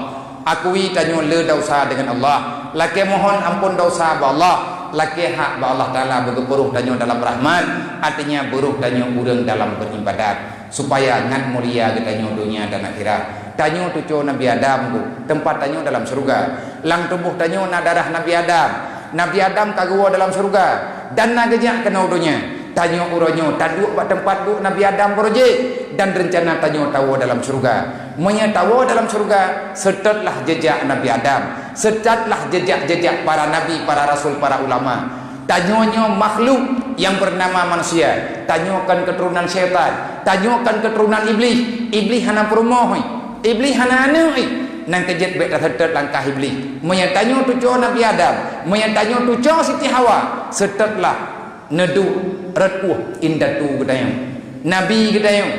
Akui tanyoe le desya deungon Allah. Lakée mohon ampon desya bak Allah. Lakée hak bak Allah Taala beugeupeuroh tanyoe dalam rahmat, artinya beuroh tanyoe ureuëng dalam beribadat. Supaya ngat mulia geutanyoe donya dan akhirat. Tanyoe cucoe Nabi Adam, Bu, teumpat tanyoe dalam syeuruga. Lam tuboh tanyoe na darah Nabi Adam. Nabi Adam ka geuwoe dalam syeuruga dan na geujak keunoe donya. Tanyoe uroe nyoe taduek bak teumpat duek Nabi Adam baroe jih dan reuncana tanyoe tawoe dalam syeuruga. Meunyoe tawoe dalam syeuruga, seutôt lah jeujak Nabi Adam, seutôt lah jeujak-jeujak para nabi, para rasul, para ulama. Tanyoe nyoe makhluk nyang beunama manusia. Tanyoe kon keuturonan syaitan. Tanyoe kon keuturonan Iblih. Iblih hana peurumoh, ih. Iblih hana aneuëk, ih. Nyang keujeuet bék taseutôt langkah Iblih. Meunyoe tanyoe tucoe Nabi Adam, meunyoe tanyoe tucoe Siti Hawa, seutôt lah neuduek rot ueh indatu geutanyoe, Nabi geutanyoe,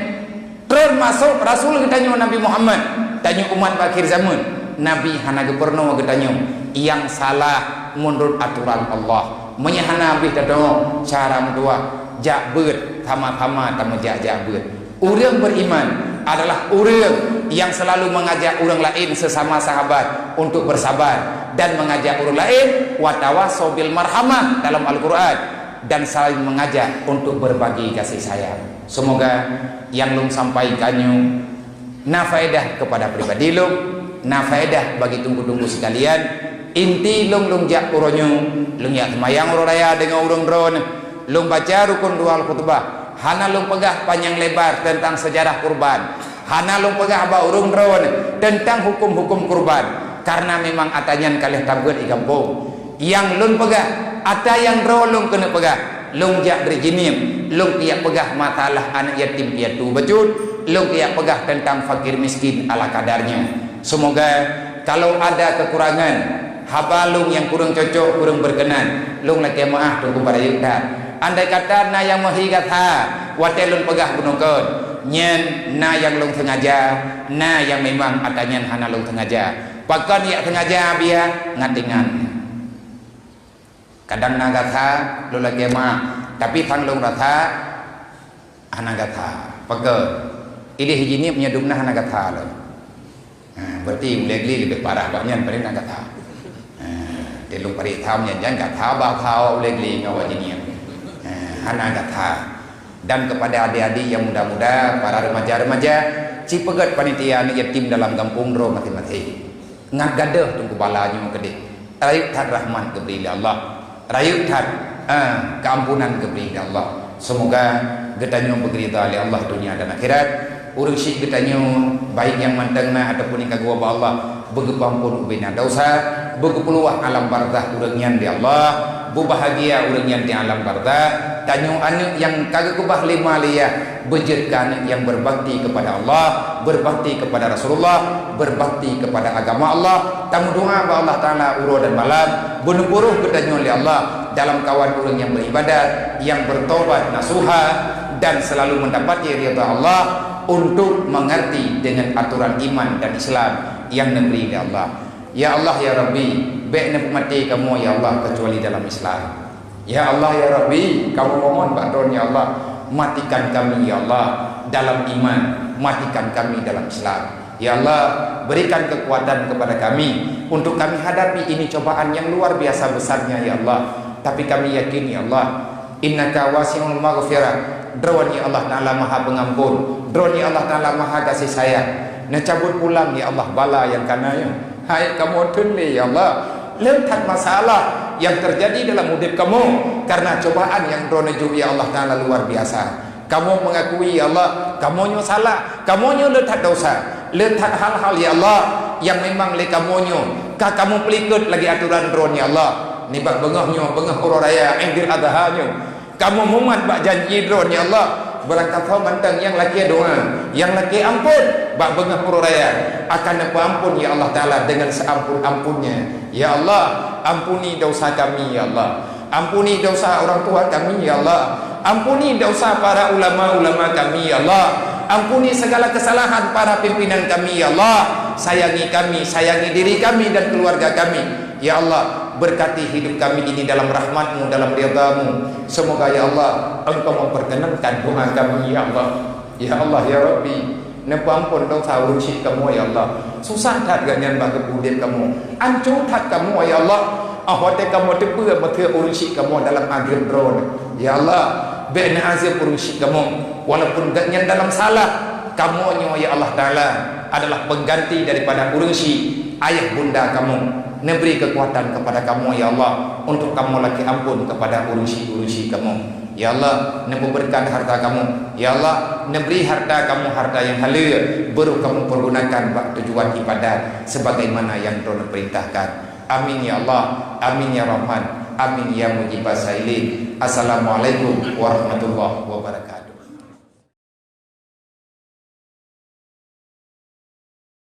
termasuk Rasul geutanyoe Nabi Muhammad. Tanyoe umat akhir zaman, Nabi hana geupeurunoe geutanyoe nyang salah meunurot aturan Allah. Meunyoe hana, abéh tadeungoe cara meutuah, jak beuet, sama-sama tameujak-jak beuet. Ureuëng beriman adalah ureuëng yang selalu mengajak ureuëng laén sesama sahabat untuk bersabar dan mengajak ureuëng laén, watawasau bil marhamah dalam Al-Quran, dan saling mengajak untuk berbagi kasih sayang. Semoga yang lôn sampaikan nyoe na faedah kepada pribadi lôn, na faedah bagi teungku-teungku sekalian. Inti lôn, lôn jak uroe nyoe, lôn jak seumayang uroe raya deungon ureuëng droeneuh, lôn baca rukun dua al-khutbah, hana lôn peugah panyang lebar teuntang seujarah kurban, hana lôn peugah bak ureuëng droeneuh teuntang huköm-huköm kurban, karena memang ata nyan ka lheueh tabeuet di gampông. Nyang lôn peugah, ata nyang droe lôn keuneuk peugah, lôn jak dari jihnyan, lôn keuyak peugah masalah aneuëk yatim piatu bacut, lôn keuyak peugah teuntang fakir miskin ala kadarnya. Semoga kalau ada kekurangan, haba lôn nyang kureueng cocok, kureueng beukeunan, lôn lakée meuáh teungku barayeuek that. Andai kata na nyang meuhi gata watée lôn peugah bunoe kon, nyan na nyang lôn seungaja, na nyang memang ata nyan hana lôn seungaja. Pakon jak seungaja biya ngat ingat. Kadang na gata lôn lakée meuáh, tapi sang lôn rasa hana gata. Pakon? Ideh jihnyan meunyoe dum na hana gata lom. Ha, berarti ulée gli leubeh parah bak nyan, paléng na gata. Ha, teuh lôn parit tham nyan, jan gata ba tha ulée gli ngon awak jihnyan. Ha, hana gata. Dan kepada adik-adik yang muda-muda, para remaja-remaja, ci peugét panitia aneuëk yatim dalam gampông droe maséng-maséng. Ngat gadôh teungku bala nyoe keudeh. Rayeuk that rahmat geubri lé Allah. Rayeuk that, ah, keuampunan geubri lé Allah. Semoga geutanyoe beugeurida lé Allah donya dan akhirat. Ureuëng syiek geutanyoe, baik nyang mantong na ataupun nyang ka geuwoe bak Allah, beugeupeuampon ubena desya, beugeupeuluwah alam barzakh ureuëng nyan lé Allah, beubahagia ureuëng nyan di alam barzakh. Tanyoe aneuëk nyang ka geukeubah lé ma lé yah, beujeuet keu aneuëk nyang berbakti kepada Allah, berbakti kepada Rasulullah, berbakti kepada agama Allah. Tameudoá bak Allah Taala uroe dan malam, beuneupuroh geutanyoe lé Allah dalam kawan ureuëng nyang beribadat, yang bertobat nasuha, dan selalu mendapati ridha Allah untuk mengerti dengan aturan iman dan Islam yang neubri lé Allah. Ya Allah, ya Rabbi, bék neupeumaté kamoe, ya Allah, kecuali dalam Islam. Ya Allah, ya Rabbi, kamoe mohon bak Droeneuh, ya Allah, matikan kami, ya Allah, dalam iman, matikan kami dalam Islam. Ya Allah, berikan kekuatan kepada kami untuk kami hadapi ini cobaan yang luar biasa besarnya, ya Allah. Tapi kami yakin, ya Allah, Innaka wasi'ul maghfirah. Droeneuh, ya Allah Taala, Maha Pengampun. Droeneuh, ya Allah Taala, Maha Kasih Sayang. Neucabut pulang, ya Allah, bala nyang ka na nyoe. Hai kamoe teun lé, ya Allah. Le that masalah nyang teujadi dalam udeb kamoe karena cobaan nyang Droeneuh jok, ya Allah Taala, luar biasa. Kamoe mengakui, ya Allah, kamoe nyoe salah, kamoe nyoe le that desya, le that hal-hal, ya Allah, nyang memang lé kamoe nyoe ka kamoe peulikot lagée atoran Droeneuh, ya Allah. Nibak beungoh nyoe, beungoh uroe raya Aidil Adha nyoe, kamoe mumat bak janji Droeneuh, ya Allah. Beurangkasoe mantong nyang lakée doá, nyang lakée ampon bak beungoh uroe raya akan neupeuampon, ya Allah Taala, dengan seampun-ampunnya. Ya Allah, ampuni dosa kami, ya Allah. Ampuni dosa orang tua kami, ya Allah. Ampuni dosa para ulama-ulama kami, ya Allah. Ampuni segala kesalahan para pimpinan kami, ya Allah. Sayangi kami, sayangi diri kami dan keluarga kami. Ya Allah, berkati hidup kami ini dalam rahmat-Mu, dalam ridha-Mu. Semoga, ya Allah, Engkau memperkenankan doa kami, ya Allah. Ya Allah, ya Rabbi, neupeuampon dosa ureuëng syiek kamoe, ya Allah. Susah that gobnyan bak geupeuudeb kamoe. Ancô that kamoe, ya Allah. Ah, watée kamoe teupeue meuteue ureuëng syiek kamoe dalam ageueb Droeneuh. Ya Allah, bék neuazeueb ureuëng syiek kamoe. Walaupun gobnyan dalam salah, kamoe nyoe, ya Allah Taala, adalah pengganti daripada ureuëng syiek ayah bunda kamoe. Neubri keukuatan kepada kamoe, ya Allah, untuk kamoe lakée ampon kepada ureuëng syiek-ureuëng syiek kamoe. Ya Allah, neupeubeureukah harta kamoe. Ya Allah, neubri harta kamoe harta nyang haleue, baru kamoe peugunakan bak tujuan ibadat sebagaimana nyang Droeneuh perintahkan. Amin ya Allah, amin ya Rahman, amin ya Mujibas Sailin. Assalamualaikum warahmatullahi wabarakatuh.